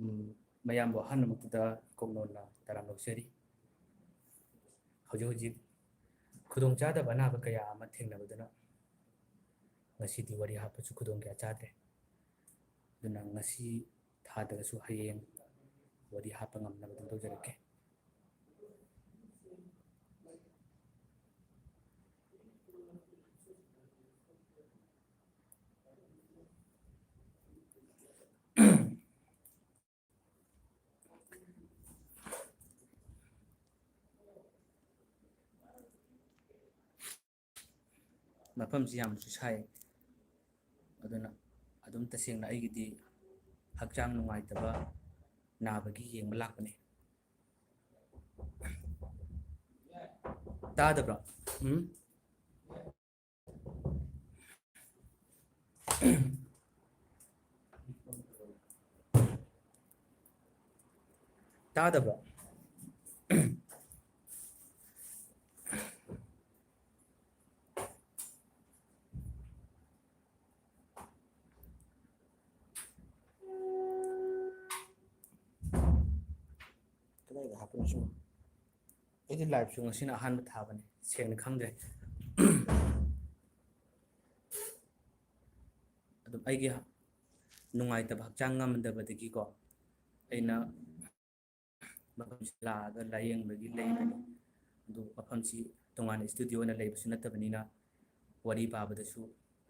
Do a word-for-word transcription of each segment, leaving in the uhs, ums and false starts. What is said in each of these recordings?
ꯎꯝ, ꯃꯌꯥꯝꯕꯨ ꯑꯍꯥꯟꯕꯃꯛꯇꯗ ꯏꯀꯣꯛ ꯅꯧꯅ ꯇꯔꯥꯝ ꯂꯧꯖꯔꯤ꯫ ꯍꯧꯖꯤꯛ ꯍꯧꯖꯤꯛ ꯈꯨꯗꯣꯡꯆꯥꯗꯕ ꯑꯅꯥꯕ ꯀꯌꯥ ꯑꯃ ꯊꯦꯡꯅꯕꯗꯨꯅ ꯉꯁꯤꯗꯤ ꯋꯥꯔꯤ ꯍꯥꯞꯄꯁꯨ ꯈꯨꯗꯣꯡ ꯀꯌꯥ ꯆꯥꯗ꯭ꯔꯦ꯫ ꯑꯗꯨꯅ ꯉꯁꯤ ꯊꯥꯗ꯭ꯔꯒꯁꯨ ꯍꯌꯦꯡ ꯋꯥꯔꯤ ꯍꯥꯞꯄ ꯉꯝꯅꯕ ꯑꯗꯨꯝ ꯇꯧꯖꯔꯛꯀꯦ꯫ ꯃꯐꯝꯁꯤ ꯌꯥꯝꯅꯁꯨ ꯁꯥꯏ꯫ ꯑꯗꯨꯅ ꯑꯗꯨꯝ ꯇꯁꯦꯡꯅ ꯑꯩꯒꯤꯗꯤ ꯍꯛꯆꯥꯡ ꯅꯨꯡꯉꯥꯏꯇꯕ, ꯅꯥꯕꯒꯤ ꯌꯦꯡꯕ ꯂꯥꯛꯄꯅꯤ꯫ ꯇꯥꯗꯕ꯭ꯔꯣ? ꯎꯝ? ꯇꯥꯗꯕ꯭ꯔꯣ? ꯀꯗꯥꯏꯗ ꯍꯥꯞꯄꯅꯣ ꯁꯤꯕꯣ? ꯑꯩꯗꯤ live ꯁꯨ ꯉꯁꯤꯅ ꯑꯍꯥꯟꯕ ꯊꯥꯕꯅꯦ, ꯁꯦꯡꯅ ꯈꯪꯗ꯭ꯔꯦ꯫ ꯑꯗꯨꯝ ꯑꯩꯒꯤ ꯅꯨꯡꯉꯥꯏꯇꯕ, ꯍꯛꯆꯥꯡ ꯉꯝꯗꯕꯗꯒꯤꯀꯣ, ꯑꯩꯅ ꯃꯐꯝꯁꯤ ꯂꯥꯛꯑꯒ ꯂꯥꯏꯌꯦꯡꯕꯒꯤ ꯂꯩꯕꯅꯤ꯫ ꯑꯗꯨ ꯃꯐꯝꯁꯤ ꯇꯣꯉꯥꯟꯅ studio ꯑꯣꯏꯅ ꯂꯩꯕꯁꯨ ꯅꯠꯇꯕꯅꯤꯅ, ꯋꯥꯔꯤ ꯄꯥꯕꯗꯁꯨ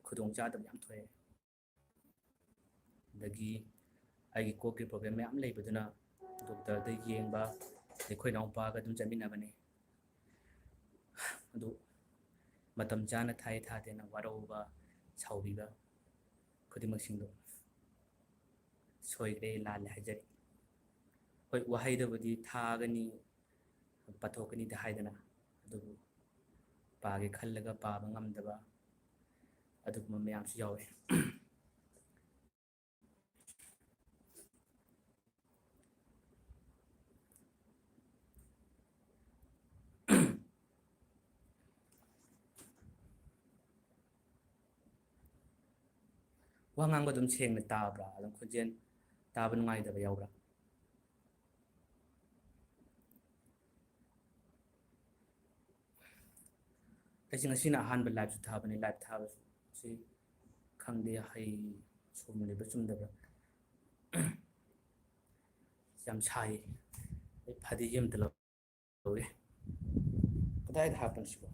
ꯈꯨꯗꯣꯡꯆꯥꯗꯕ ꯌꯥꯝ ꯊꯣꯛꯑꯦ꯫ ꯑꯗꯒꯤ ꯑꯩꯒꯤ ꯀꯣꯛꯀꯤ problem ꯃꯌꯥꯝ ꯂꯩꯕꯗꯨꯅ doctor ꯗ ꯌꯦꯡꯕ ꯑꯩꯈꯣꯏ ꯏꯅꯥꯎꯄꯥꯒ ꯑꯗꯨꯝ ꯆꯠꯃꯤꯟꯅꯕꯅꯤ꯫ ꯑꯗꯨ ꯃꯇꯝ ꯆꯥꯅ ꯊꯥꯏ ꯊꯥꯗꯦꯅ ꯋꯥꯔꯧꯕ, ꯁꯥꯎꯕꯤꯕ ꯈꯨꯗꯤꯡꯃꯛꯁꯤꯡꯗꯣ ꯁꯣꯏꯈ꯭ꯔꯦ, ꯂꯥꯜꯂꯦ ꯍꯥꯏꯖꯔꯤ꯫ ꯍꯣꯏ, ꯋꯥꯍꯩꯗꯕꯨꯗꯤ ꯊꯥꯒꯅꯤ, ꯄꯥꯊꯣꯛꯀꯅꯤꯗꯤ ꯍꯥꯏꯗꯅ, ꯑꯗꯨꯕꯨ ꯄꯥꯒꯦ ꯈꯜꯂꯒ ꯄꯥꯕ ꯉꯝꯗꯕ ꯑꯗꯨꯒꯨꯝꯕ ꯃꯌꯥꯝꯁꯨ ꯌꯥꯎꯋꯦ꯫ ꯋꯥ ꯉꯥꯡꯕ ꯑꯗꯨꯝ ꯁꯦꯡꯅ ꯇꯥꯕ꯭ꯔꯥ? ꯑꯗꯨꯝ ꯈꯣꯟꯖꯦꯜ ꯇꯥꯕ ꯅꯨꯡꯉꯥꯏꯇꯕ ꯌꯥꯎꯕ꯭ꯔꯥ? ꯑꯩꯁꯦ ꯉꯁꯤꯅ ꯑꯍꯥꯟꯕ liveꯁꯨ ꯊꯥꯕꯅꯤ꯫ Live ꯊꯥꯕꯁꯤ ꯈꯪꯗꯦ ꯍꯩ ꯆꯨꯝꯂꯤꯕ ꯆꯨꯝꯗꯕ꯭ꯔꯥ꯫ ꯌꯥꯝ ꯁꯥꯏ꯫ ꯑꯩ ꯐꯗꯤꯒꯤ ꯑꯝꯇ ꯂꯧꯔꯦ꯫ ꯀꯗꯥꯏꯗ ꯍꯥꯞꯄꯅꯣ ꯁꯤꯕꯣ?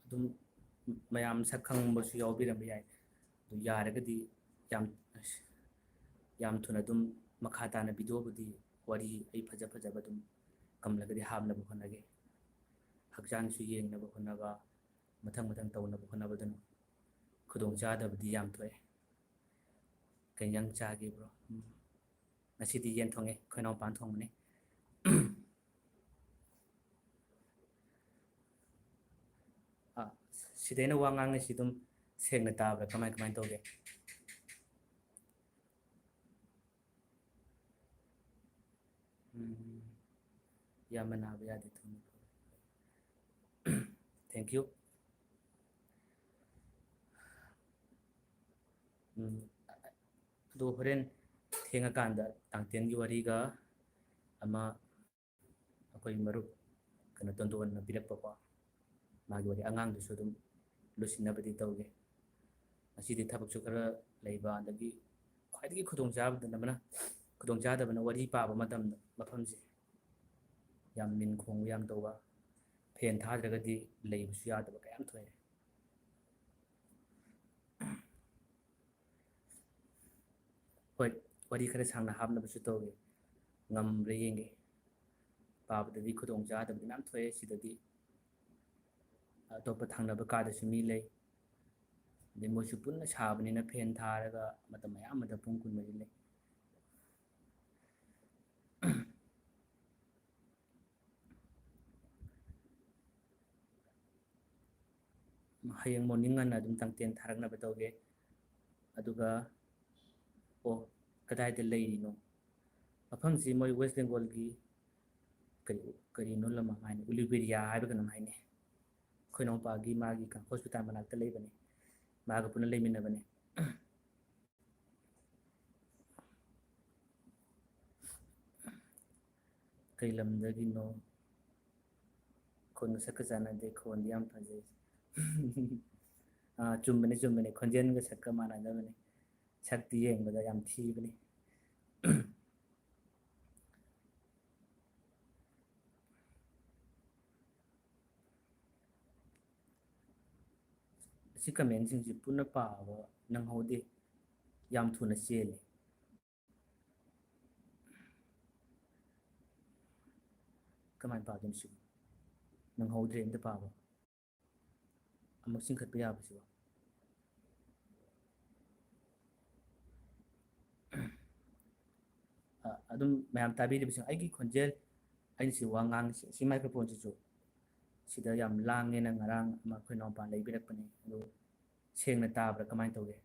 ꯑꯗꯨꯝ ꯃꯌꯥꯝ ꯁꯛ ꯈꯪꯕꯁꯨ ꯌꯥꯎꯕꯤꯔꯝꯕ ꯌꯥꯏ꯫ ꯑꯗꯨ ꯌꯥꯔꯒꯗꯤ ꯌꯥꯝ, ꯌꯥꯝ ꯊꯨꯅ ꯑꯗꯨꯝ ꯃꯈꯥ ꯇꯥꯅ videoꯕꯨꯗꯤ, ꯋꯥꯔꯤ ꯑꯩ ꯐꯖ ꯐꯖꯕ ꯑꯗꯨꯝ ꯀꯝꯂꯒꯗꯤ ꯍꯥꯞꯅꯕ ꯍꯣꯠꯅꯒꯦ꯫ ꯍꯛꯆꯥꯡꯁꯨ ꯌꯦꯡꯅꯕ ꯍꯣꯠꯅꯕ, ꯃꯊꯪ ꯃꯊꯪ ꯇꯧꯅꯕ ꯍꯣꯠꯅꯕꯗꯨꯅ ꯈꯨꯗꯣꯡꯆꯥꯗꯕꯗꯤ ꯌꯥꯝ ꯊꯣꯛꯑꯦ꯫ ꯀꯩ ꯏꯟꯖꯥꯡ ꯆꯥꯒꯦ bro? ꯎꯝ꯫ ꯉꯁꯤꯗꯤ ꯌꯦꯟ ꯊꯣꯡꯉꯦ, ꯑꯩꯈꯣꯏ ꯏꯅꯥꯎꯄꯥꯅ ꯊꯣꯡꯕꯅꯦ꯫ ꯑꯥ, ꯁꯤꯗ ꯑꯩꯅ ꯋꯥ ꯉꯥꯡꯉꯤꯁꯤ ꯑꯗꯨꯝ ꯁꯦꯡꯅ ꯇꯥꯕ꯭ꯔꯥ? ꯀꯃꯥꯏ, ꯀꯃꯥꯏꯅ ꯇꯧꯒꯦ? ꯎꯝ, ꯏꯌꯥꯝꯕ ꯅꯥꯕ ꯌꯥꯗꯦ, ꯊꯨꯅ ꯐꯔꯣ꯫ Thank you꯫ ꯎꯝ, ꯑꯗꯣ ꯍꯣꯔꯦꯟ ꯊꯦꯡꯉꯀꯥꯟꯗ ꯇꯥꯡꯇꯦꯟꯒꯤ ꯋꯥꯔꯤꯒ ꯑꯃ ꯑꯩꯈꯣꯏ ꯃꯔꯨꯞ ꯀꯩꯅꯣ ꯇꯣꯟꯗꯣꯟꯅ ꯄꯤꯔꯛꯄꯀꯣ, ꯃꯥꯒꯤ ꯋꯥꯔꯤ ꯑꯉꯥꯡꯗꯨꯁꯨ ꯑꯗꯨꯝ ꯂꯣꯏꯁꯤꯟꯅꯕꯗꯤ ꯇꯧꯒꯦ꯫ ꯉꯁꯤꯗꯤ ꯊꯕꯛꯁꯨ ꯈꯔ ꯂꯩꯕ, ꯑꯗꯒꯤ ꯈ꯭ꯋꯥꯏꯗꯒꯤ ꯈꯨꯗꯣꯡꯆꯥꯗꯕꯅ, ꯈꯨꯗꯣꯡꯆꯥꯗꯕꯅ ꯋꯥꯔꯤ ꯄꯥꯕ ꯃꯇꯝꯗ ꯃꯐꯝꯁꯦ ꯌꯥꯝ ꯅꯤꯟ ꯈꯣꯡꯕ ꯌꯥꯝ ꯇꯧꯕ, fan ꯊꯥꯗ꯭ꯔꯒꯗꯤ ꯂꯩꯕꯁꯨ ꯌꯥꯗꯕ ꯀꯌꯥꯝ ꯊꯣꯛꯑꯦ꯫ ꯍꯣꯏ, ꯋꯥꯔꯤ ꯈꯔ ꯁꯥꯡꯅ ꯍꯥꯞꯅꯕꯁꯨ ꯇꯧꯒꯦ, ꯉꯝꯕ꯭ꯔꯥ ꯌꯦꯡꯒꯦ꯫ ꯄꯥꯕꯗꯗꯤ ꯈꯨꯗꯣꯡ ꯆꯥꯗꯕꯗꯤ ꯃꯌꯥꯝ ꯊꯣꯛꯑꯦ ꯁꯤꯗꯗꯤ꯫ ꯑꯇꯣꯞꯄ ꯊꯪꯅꯕ ꯀꯥꯗꯁꯨ ꯃꯤ ꯂꯩ, ꯑꯗꯩ ꯃꯣꯏꯁꯨ ꯄꯨꯟꯅ ꯁꯥꯕꯅꯤꯅ fan ꯊꯥꯔꯒ ꯃꯇꯝ ꯃꯌꯥꯝ ꯑꯃꯗ ꯄꯨꯡ ꯀꯨꯟꯃꯔꯤ ꯂꯩ꯫ ꯍꯌꯦꯡ morning ꯉꯟꯅ ꯑꯗꯨꯝ ꯇꯥꯡꯇꯦꯟ ꯊꯥꯔꯛꯅꯕ ꯇꯧꯒꯦ꯫ ꯑꯗꯨꯒ ꯑꯣ, ꯀꯗꯥꯏꯗ ꯂꯩꯔꯤꯅꯣ? ꯃꯐꯝꯁꯤ ꯃꯣꯏ ꯋꯦꯁ ꯕꯦꯡꯒꯣꯜꯒꯤ ꯀꯔꯤ, ꯀꯔꯤꯅꯣ ꯂꯝ ꯑꯃ ꯍꯥꯏꯅꯤ, ꯎꯂꯨꯕꯦꯔꯤꯌꯥ ꯍꯥꯏꯕ ꯀꯩꯅꯣꯝ ꯍꯥꯏꯅꯤ꯫ ꯑꯩꯈꯣꯏ ꯏꯅꯥꯎꯄꯥꯒꯤ ꯃꯥꯒꯤ ꯍꯣꯁꯄꯤꯇꯥꯜ ꯃꯅꯥꯛꯇ ꯂꯩꯕꯅꯤ, ꯃꯥꯒ ꯄꯨꯟꯅ ꯂꯩꯃꯤꯟꯅꯕꯅꯤ꯫ ꯀꯩ ꯂꯝꯗꯒꯤꯅꯣ? ꯈꯣꯟꯒ ꯁꯛꯀ ꯆꯥꯟꯅꯗꯦ, ꯈꯣꯟꯗꯤ ꯌꯥꯝ ꯐꯖꯩ꯫ ꯑꯥ, ꯆꯨꯝꯕꯅꯦ, ꯆꯨꯝꯕꯅꯦ, ꯈꯣꯟꯖꯦꯜꯒ ꯁꯛꯀ ꯃꯥꯟꯅꯗꯕꯅꯦ꯫ ꯁꯛꯇꯤ ꯌꯦꯡꯕꯗ ꯌꯥꯝ ꯊꯤꯕꯅꯦ꯫ ꯑꯁꯤ ꯀꯃꯦꯟꯁꯤꯡꯁꯤ ꯄꯨꯟꯅ ꯄꯥꯕ ꯅꯪꯍꯧꯗꯦ, ꯌꯥꯝ ꯊꯨꯅ ꯆꯦꯜꯂꯤ꯫ ꯀꯃꯥꯏꯅ ꯄꯥꯗꯣꯏꯅꯣ ꯁꯤꯕꯨ? ꯅꯪꯍꯧꯗ꯭ꯔꯦ ꯑꯝꯇ ꯄꯥꯕ꯫ ꯑꯃꯨꯛ ꯆꯤꯡꯈꯠꯄ ꯌꯥꯕꯁꯤꯕꯨ? ꯑ, ꯑꯗꯨꯝ ꯃꯌꯥꯝ ꯇꯥꯕꯤꯔꯤꯕꯁꯤꯡ, ꯑꯩꯒꯤ ꯈꯣꯟꯖꯦꯜ, ꯑꯩꯅ ꯁꯤ ꯋꯥ ꯉꯥꯡꯉꯤꯁꯤ, ꯁꯤ ꯃꯥꯏꯀ꯭ꯔꯣꯐꯣꯟꯁꯤꯁꯨ ꯁꯤꯗ ꯌꯥꯝ ꯂꯥꯡꯉꯦꯅ ꯉꯔꯥꯡ ꯑꯃ ꯑꯩꯈꯣꯏ ꯏꯅꯥꯎꯄꯥ ꯂꯩꯕꯤꯔꯛꯄꯅꯦ꯫ ꯑꯗꯨ ꯁꯦꯡꯅ ꯇꯥꯕ꯭ꯔꯥ, ꯀꯃꯥꯏꯅ ꯇꯧꯒꯦ?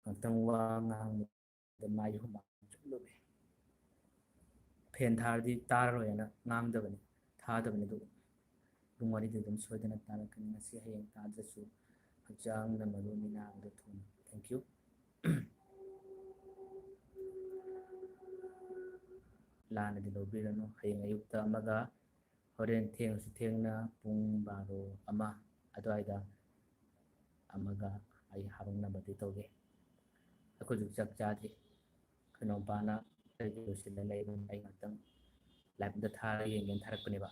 ꯉꯥꯛꯇꯪ ꯋꯥ ꯉꯥꯡꯕꯗ ꯃꯥꯏ ꯍꯨꯃꯥꯡ ꯆꯨꯞꯂꯨꯔꯦ꯫ ꯐꯦꯟ ꯊꯥꯔꯗꯤ ꯇꯥꯔꯔꯣꯏꯅ ꯉꯥꯡꯗꯕꯅꯤ, ꯊꯥꯗꯕꯅꯤ꯫ ꯑꯗꯨ ꯄꯨꯡ ꯃꯔꯤꯗ ꯑꯗꯨꯝ ꯁꯣꯏꯗꯅ ꯇꯥꯔꯛꯀꯅꯤ꯫ ꯉꯁꯤ ꯍꯌꯦꯡ ꯇꯥꯗ꯭ꯔꯁꯨ ꯍꯛꯆꯥꯡꯅ ꯃꯔꯨꯅꯤ, ꯅꯥꯕꯗ ꯊꯨꯅ꯫ Thank you꯫ ꯂꯥꯟꯅꯗꯤ ꯂꯧꯕꯤꯔꯅꯨ꯫ ꯍꯌꯦꯡ ꯑꯌꯨꯛꯇ ꯑꯃꯒ, ꯍꯣꯔꯦꯟ ꯊꯦꯡꯉꯁꯨ ꯊꯦꯡꯅ ꯄꯨꯡ ꯕꯥꯔꯣ, ꯑꯃ ꯑꯗꯨꯋꯥꯏꯗ ꯑꯃꯒ ꯑꯩ ꯍꯥꯞꯄꯛꯅꯕꯗꯤ ꯇꯧꯒꯦ꯫ ꯑꯩꯈꯣꯏꯁꯨ ꯆꯥꯛ ꯆꯥꯗ꯭ꯔꯤ꯫ ꯑꯩꯈꯣꯏ ꯏꯅꯥꯎꯄꯥꯅ ꯀꯩꯀꯩ ꯂꯣꯏꯁꯤꯜꯂ ꯂꯩꯕꯅꯤ, ꯑꯩ ꯉꯥꯛꯇꯪ live ꯑꯝꯇ ꯊꯥꯔꯒ ꯌꯦꯡꯒꯦꯅ ꯊꯥꯔꯛꯄꯅꯦꯕ꯫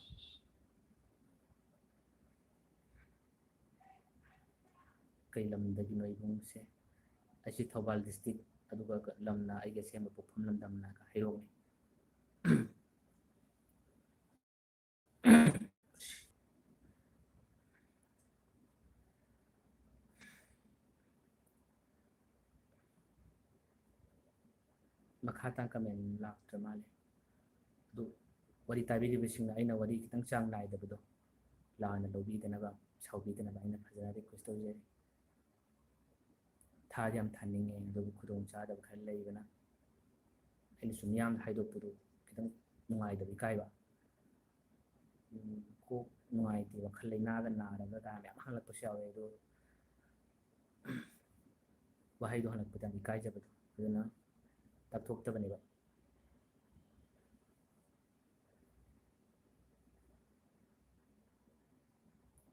ꯀꯩ ꯂꯝꯗꯒꯤꯅꯣ ꯏꯕꯨꯡꯁꯦ? ꯑꯩꯁꯦ ꯊꯧꯕꯥꯜ district, ꯑꯗꯨꯒ ꯂꯝꯅ ꯑꯩꯒꯤ ꯑꯁꯦꯡꯕ ꯄꯣꯛꯐꯝ ꯂꯝꯗꯝꯅ ꯍꯩꯔꯣꯛꯅꯤ꯫ ꯃꯈꯥ ꯇꯥꯅ comment ꯂꯥꯛꯇ꯭ꯔ ꯃꯥꯜꯂꯦ꯫ ꯑꯗꯨ ꯋꯥꯔꯤ ꯇꯥꯕꯤꯔꯤꯕꯁꯤꯡꯅ ꯑꯩꯅ ꯋꯥꯔꯤ ꯈꯤꯇꯪ ꯆꯥꯡ ꯅꯥꯏꯗꯕꯗꯣ ꯂꯥꯟꯅ ꯂꯧꯕꯤꯗꯅꯕ, ꯁꯥꯎꯕꯤꯗꯅꯕ ꯑꯩꯅ ꯐꯖꯅ request ꯇꯧꯖꯔꯤ꯫ ꯊꯥꯗꯤ ꯌꯥꯝ ꯊꯥꯅꯤꯡꯉꯦ, ꯑꯗꯨꯕꯨ ꯈꯨꯗꯣꯡ ꯆꯥꯗꯕ ꯈꯔ ꯂꯩꯕꯅ ꯑꯩꯅꯁꯨ ꯃꯤꯌꯥꯝꯗ ꯍꯥꯏꯗꯣꯛꯄꯗꯨ ꯈꯤꯇꯪ ꯅꯨꯡꯉꯥꯏꯇꯕ, ꯏꯀꯥꯏꯕ꯫ ꯎꯝ, ꯀꯣꯛ ꯅꯨꯡꯉꯥꯏꯇꯦ, ꯋꯥꯈꯜ ꯂꯩꯅꯥꯒ ꯅꯥꯔꯒ ꯀꯥꯏꯅ ꯃꯌꯥꯝ ꯍꯪꯂꯛꯄꯁꯨ ꯌꯥꯎꯋꯦ꯫ ꯑꯗꯣ ꯋꯥꯍꯩꯗꯣ ꯍꯪꯂꯛꯄꯗ ꯌꯥꯝ ꯏꯀꯥꯏꯖꯕꯗꯣ, ꯑꯗꯨꯅ ꯇꯥꯛꯊꯣꯛꯇꯕꯅꯦꯕ꯫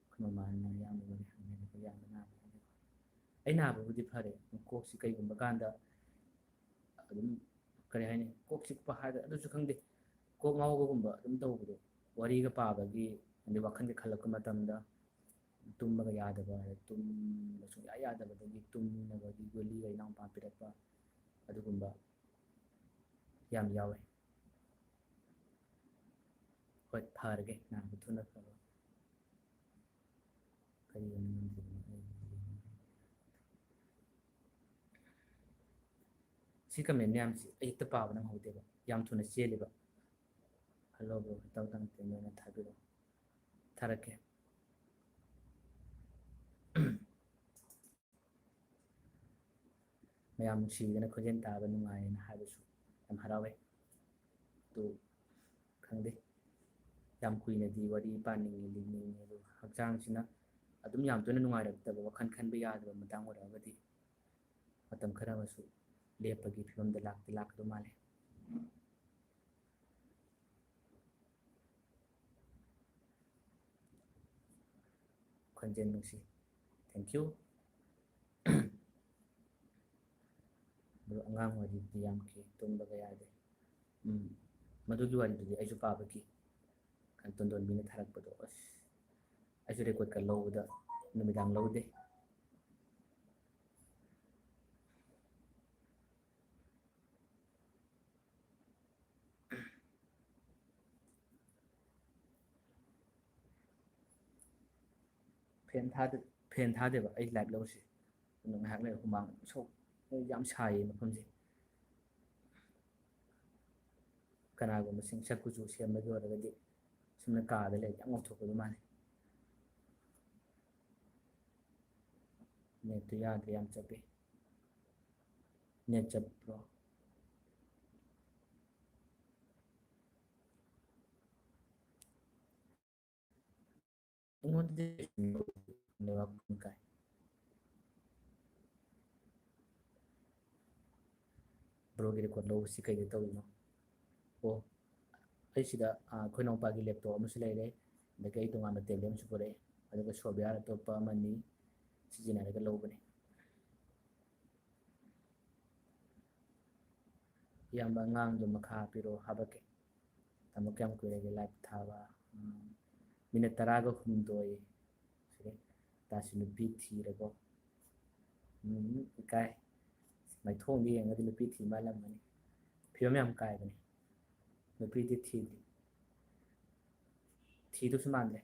ꯑꯩꯈꯣꯏ ꯃꯃꯥꯅ ꯏꯌꯥꯝꯕ ꯋꯥꯔꯤ ꯍꯪꯉꯦ, ꯑꯗꯨꯒ ꯏꯌꯥꯝꯕ ꯅꯥꯕ ꯍꯪꯉꯦ꯫ ꯑꯩ ꯅꯥꯕꯕꯨꯗꯤ ꯐꯔꯦ, ꯀꯣꯛꯁꯤ ꯀꯩꯒꯨꯝꯕ ꯀꯥꯟꯗ ꯑꯗꯨꯝ, ꯀꯔꯤ ꯍꯥꯏꯅꯤ, ꯀꯣꯛ ꯆꯤꯛꯄ ꯍꯥꯏꯗ, ꯑꯗꯨꯁꯨ ꯈꯪꯗꯦ, ꯀꯣꯛ ꯉꯥꯎꯕꯒꯨꯝꯕ ꯑꯗꯨꯝ ꯇꯧꯕꯗꯣ, ꯋꯥꯔꯤꯒ ꯄꯥꯕꯒꯤ, ꯑꯗꯩ ꯋꯥꯈꯜꯒ ꯈꯜꯂꯛꯄ ꯃꯇꯝꯗ ꯇꯨꯝꯕꯒ ꯌꯥꯗꯕ, ꯇꯨꯝꯕ ꯁꯨꯡꯌꯥ ꯌꯥꯗꯕꯗꯒꯤ ꯇꯨꯝꯅꯕꯒꯤ ꯒꯨꯂꯤꯒ ꯏꯅꯥꯎꯄꯥ ꯄꯤꯔꯛꯄ, ꯑꯗꯨꯒꯨꯝꯕ ꯌꯥꯝ ꯌꯥꯎꯋꯦ꯫ ꯍꯣꯏ, ꯐꯔꯒꯦ, ꯅꯥꯕ ꯊꯨꯅ ꯐꯔꯣ꯫ ꯀꯔꯤ ꯑꯣꯏꯅ ꯉꯝꯗ꯭ꯔꯤꯕꯅꯣ ꯑꯩ? ꯁꯤ comment ꯃꯌꯥꯝꯁꯤ ꯑꯩ ꯍꯦꯛꯇ ꯄꯥꯕ ꯅꯪꯍꯧꯗꯦꯕ, ꯌꯥꯝ ꯊꯨꯅ ꯆꯦꯜꯂꯦꯕ꯫ Hello bro, ꯏꯇꯥꯎ ꯇꯥꯡ ꯇꯦꯟ ꯑꯣꯏꯅ ꯊꯥꯕꯤꯔꯛꯑꯣ꯫ ꯊꯥꯔꯛꯀꯦ꯫ ꯃꯌꯥꯝ ꯅꯨꯡꯁꯤꯕꯤꯗꯅ ꯈꯣꯟꯖꯦꯜ ꯇꯥꯕ ꯅꯨꯡꯉꯥꯏꯌꯦꯅ ꯍꯥꯏꯕꯁꯨ ꯌꯥꯝ ꯍꯔꯥꯎꯋꯦ꯫ ꯑꯗꯨ ꯈꯪꯗꯦ, ꯌꯥꯝ ꯀꯨꯏꯅꯗꯤ ꯋꯥꯔꯤ ꯄꯥꯅꯤꯡꯉꯤ, ꯂꯤꯅꯤꯡꯉꯤ, ꯑꯗꯨ ꯍꯛꯆꯥꯡꯁꯤꯅ ꯑꯗꯨꯝ ꯌꯥꯝ ꯇꯣꯏꯅ ꯅꯨꯡꯉꯥꯏꯔꯛꯇꯕ, ꯋꯥꯈꯜ ꯈꯟꯕ ꯌꯥꯗꯕ ꯃꯇꯥꯡ ꯑꯣꯏꯔꯛꯑꯒꯗꯤ ꯃꯇꯝ ꯈꯔ ꯑꯃꯁꯨ ꯂꯦꯞꯄꯒꯤ ꯐꯤꯕꯝꯗ ꯂꯥꯛꯇꯤ ꯂꯥꯛꯀꯗꯧ ꯃꯥꯜꯂꯦ꯫ ꯈꯣꯟꯖꯦꯜ ꯅꯨꯡꯁꯤ꯫ Thank you꯫ ꯑꯗꯣ ꯑꯉꯥꯡ ꯋꯥꯔꯤꯗꯤ ꯌꯥꯝꯈꯤ, ꯇꯨꯝꯕꯒ ꯌꯥꯗꯦ꯫ ꯎꯝ, ꯃꯗꯨꯒꯤ ꯋꯥꯔꯤꯗꯨꯗꯤ ꯑꯩꯁꯨ ꯄꯥꯕꯒꯤ ꯇꯣꯟꯗꯣꯟꯕꯤꯅ ꯊꯥꯔꯛꯄꯗꯣ, ꯑꯁ, ꯑꯩꯁꯨ recordꯀ ꯂꯧꯕꯗ ꯅꯨꯃꯤꯗꯥꯡ ꯂꯧꯗꯦ꯫ Fan ꯊꯥꯗ-, fan ꯊꯥꯗꯦꯕ ꯑꯩ live ꯂꯧꯔꯤꯁꯦ꯫ ꯑꯗꯨꯅ ꯉꯥꯏꯍꯥꯛ ꯂꯩꯔ ꯍꯨꯃꯥꯡ ꯁꯧ-, ꯌꯥꯝ ꯁꯥꯏꯌꯦ ꯃꯐꯝꯁꯦ꯫ ꯀꯅꯥꯒꯨꯝꯕꯁꯤꯡ ꯁꯛ ꯀꯨꯆꯨ ꯁꯦꯝꯕꯒꯤ ꯑꯣꯏꯔꯒꯗꯤ ꯁꯨꯝꯅ ꯀꯥꯗ ꯂꯩꯔꯗꯤ ꯌꯥꯝ ꯉꯧꯊꯣꯛꯄꯗꯣ ꯃꯥꯜꯂꯤ꯫ ꯅꯦꯠꯇꯨ ꯌꯥꯗ꯭ꯔꯦ, ꯌꯥꯝ ꯆꯞꯄꯤ꯫ ꯅꯦꯠ ꯆꯞꯄ꯭ꯔꯣ? ꯑꯩꯉꯣꯟꯗꯗꯤ ꯅꯦꯠꯋꯥꯛ ꯀꯥꯏ꯫ ꯕ꯭ꯔꯣꯒꯤ ꯔꯦꯀꯣꯔꯠ ꯂꯧꯕꯁꯤ ꯀꯩꯗ ꯇꯧꯔꯤꯅꯣ? ꯑꯣ, ꯑꯩ ꯁꯤꯗ, ꯑꯥ, ꯑꯩꯈꯣꯏ ꯏꯅꯥꯎꯄꯥꯒꯤ ꯂꯦꯞꯇꯣꯞ ꯑꯃꯁꯨ ꯂꯩꯔꯦ, ꯑꯗꯒꯤ ꯑꯩ ꯇꯣꯉꯥꯟꯕ ꯇꯦꯕ꯭ꯂꯦꯠ ꯑꯃꯁꯨ ꯄꯨꯔꯛꯑꯦ, ꯑꯗꯨꯒ ꯁꯣꯞꯋꯦꯌꯥꯔ ꯑꯇꯣꯞꯄ ꯑꯃꯅꯤ ꯁꯤꯖꯤꯟꯅꯔꯒ ꯂꯧꯕꯅꯦ꯫ ꯏꯌꯥꯝꯕ, ꯑꯉꯥꯡꯗꯣ ꯃꯈꯥ ꯍꯥꯞꯄꯤꯔꯛꯑꯣ, ꯍꯥꯄꯛꯀꯦ꯫ ꯇꯥꯃꯣ, ꯀꯌꯥꯝ ꯀꯨꯏꯔꯒꯦ ꯂꯥꯏꯚ ꯊꯥꯕ? ꯎꯝ, ꯃꯤꯅꯠ ꯇꯔꯥꯒ ꯍꯨꯝꯗꯣꯏ ꯁꯨꯔꯦ꯫ ꯇꯥꯁꯤ ꯅꯨꯄꯤ ꯊꯤꯔꯕꯣ? ꯎꯝ, ꯏꯀꯥꯏ꯫ ꯃꯥꯏꯊꯣꯡꯗ ꯌꯦꯡꯉꯗꯤ ꯅꯨꯄꯤ ꯊꯤ ꯃꯥꯜꯂꯝꯃꯅꯤ꯫ ꯐꯤꯕꯝ ꯌꯥꯝ ꯀꯥꯏꯕꯅꯤ꯫ ꯅꯨꯄꯤꯗꯤ ꯊꯤꯗ꯭ꯔꯤ꯫ ꯊꯤꯗꯧꯁꯨ ꯃꯥꯟꯗ꯭ꯔꯦ꯫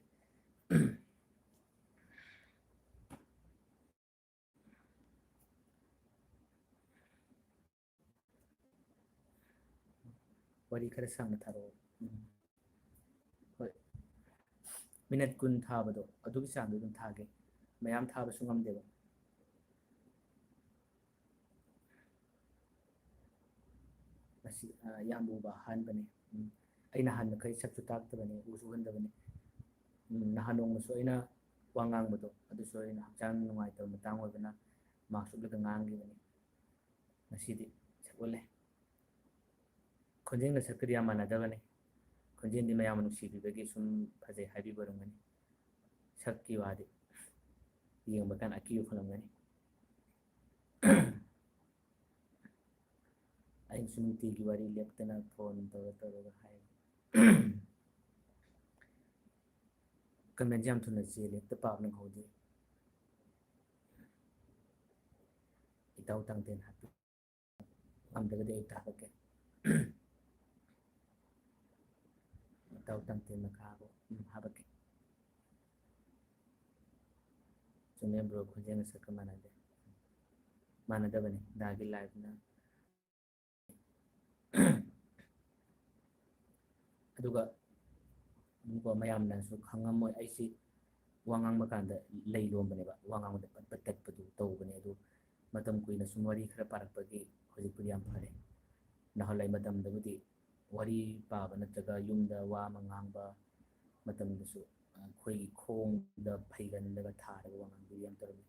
ꯋꯥꯔꯤ ꯈꯔ ꯁꯥꯡꯅ ꯊꯥꯔꯛꯑꯣ꯫ ꯎꯝ꯫ ꯍꯣꯏ꯫ ꯃꯤꯅꯠ ꯀꯨꯟ ꯊꯥꯕꯗꯣ, ꯑꯗꯨꯒꯤ ꯆꯥꯡꯗꯣ ꯑꯗꯨꯝ ꯊꯥꯒꯦ꯫ ꯃꯌꯥꯝ ꯊꯥꯕꯁꯨ ꯉꯝꯗꯦꯕ꯫ ꯉꯁꯤ, ꯑ, ꯏꯌꯥꯝꯕ ꯎꯕ ꯑꯍꯥꯟꯕꯅꯤ꯫ ꯎꯝ꯫ ꯑꯩꯅ ꯍꯥꯟꯅ ꯃꯈꯩ ꯁꯛꯁꯨ ꯇꯥꯛꯇꯕꯅꯤ, ꯎꯁꯨ ꯎꯍꯟꯗꯕꯅꯤ꯫ ꯎꯝ, ꯅꯍꯥꯟ ꯅꯣꯡꯃꯁꯨ ꯑꯩꯅ ꯋꯥ ꯉꯥꯡꯕꯗꯣ, ꯑꯗꯨꯁꯨ ꯑꯩꯅ ꯍꯛꯆꯥꯡ ꯅꯨꯡꯉꯥꯏꯇꯕ ꯃꯇꯥꯡ ꯑꯣꯏꯕꯅ ꯃꯥꯛꯁ ꯎꯞꯂꯒ ꯉꯥꯡꯈꯤꯕꯅꯤ꯫ ꯉꯁꯤꯗꯤ ꯁꯛ ꯑꯣꯜꯂꯦ꯫ ꯈꯣꯟꯖꯦꯜꯒ ꯁꯛꯀꯗꯤ ꯌꯥꯝ ꯃꯥꯟꯅꯗꯕꯅꯤ꯫ ꯈꯣꯟꯖꯦꯜꯗꯤ ꯃꯌꯥꯝꯅ ꯅꯨꯡꯁꯤꯕꯤꯕꯒꯤ ꯁꯨꯝ ꯐꯖꯩ ꯍꯥꯏꯕꯤꯕ ꯑꯣꯏꯔꯝꯒꯅꯤ꯫ ꯁꯛꯀꯤ ꯋꯥꯗꯤ ꯌꯦꯡꯕ ꯀꯥꯟꯗ ꯑꯀꯤꯕ ꯐꯪꯂꯝꯒꯅꯤ꯫ ꯑꯩꯅꯁꯨ ꯅꯨꯡꯇꯤꯒꯤ ꯋꯥꯔꯤ ꯂꯦꯞꯇꯅ ꯐꯣꯟ ꯇꯧꯔ ꯇꯧꯔꯒ ꯍꯥꯏ꯫ ꯀꯃꯦꯟꯁꯦ ꯌꯥꯝ ꯊꯨꯅ ꯆꯦꯜꯂꯦ, ꯍꯦꯛꯇ ꯄꯥꯕ ꯅꯪꯍꯧꯗꯦ꯫ ꯏꯇꯥꯎ ꯇꯥꯡꯊꯦꯟ ꯍꯥꯞꯄꯤ꯫ ꯉꯝꯗ꯭ꯔꯒꯗꯤ ꯑꯩ ꯊꯥꯒꯠꯀꯦ꯫ ꯏꯇꯥꯎ ꯇꯥꯡꯊꯦꯟ ꯃꯈꯥꯕꯨ, ꯎꯝ, ꯍꯥꯄꯛꯀꯦ꯫ ꯆꯨꯝꯃꯦ ꯕ꯭ꯔꯣ, ꯈꯣꯟꯖꯦꯜꯒ ꯁꯛꯀ ꯃꯥꯟꯅꯗꯦ꯫ ꯃꯥꯟꯅꯗꯕꯅꯤ, ꯗꯥꯒꯤ ꯂꯥꯏꯐꯅ꯫ ꯑꯗꯨꯒ ꯑꯗꯨꯒ ꯃꯌꯥꯝꯅꯁꯨ ꯈꯪꯉꯝꯃꯣꯏ, ꯑꯩꯁꯤ ꯋꯥ ꯉꯥꯡꯕ ꯀꯥꯟꯗ ꯂꯩ ꯂꯣꯝꯕꯅꯦꯕ, ꯋꯥ ꯉꯥꯡꯕꯗ ꯄꯠ ꯄꯠ ꯇꯠꯄꯗꯨ ꯇꯧꯕꯅꯦ꯫ ꯑꯗꯨ ꯃꯇꯝ ꯀꯨꯏꯅ ꯁꯨꯝ ꯋꯥꯔꯤ ꯈꯔ ꯄꯥꯔꯛꯄꯒꯤ ꯍꯧꯖꯤꯛꯄꯨꯗꯤ ꯌꯥꯝ ꯐꯔꯦ꯫ ꯅꯍꯥꯟꯋꯥꯏ ꯃꯇꯝꯗꯕꯨꯗꯤ ꯋꯥꯔꯤ ꯄꯥꯕ ꯅꯠꯇ꯭ꯔꯒ ꯌꯨꯝꯗ ꯋꯥ ꯑꯃ ꯉꯥꯡꯕ ꯃꯇꯝꯗꯁꯨ ꯑꯩꯈꯣꯏꯒꯤ ꯈꯣꯡꯗ ꯐꯩꯒꯜꯂꯒ ꯊꯥꯔꯒ ꯋꯥ ꯉꯥꯡꯕꯤꯕ ꯌꯥꯝ ꯇꯧꯔꯝꯃꯤ꯫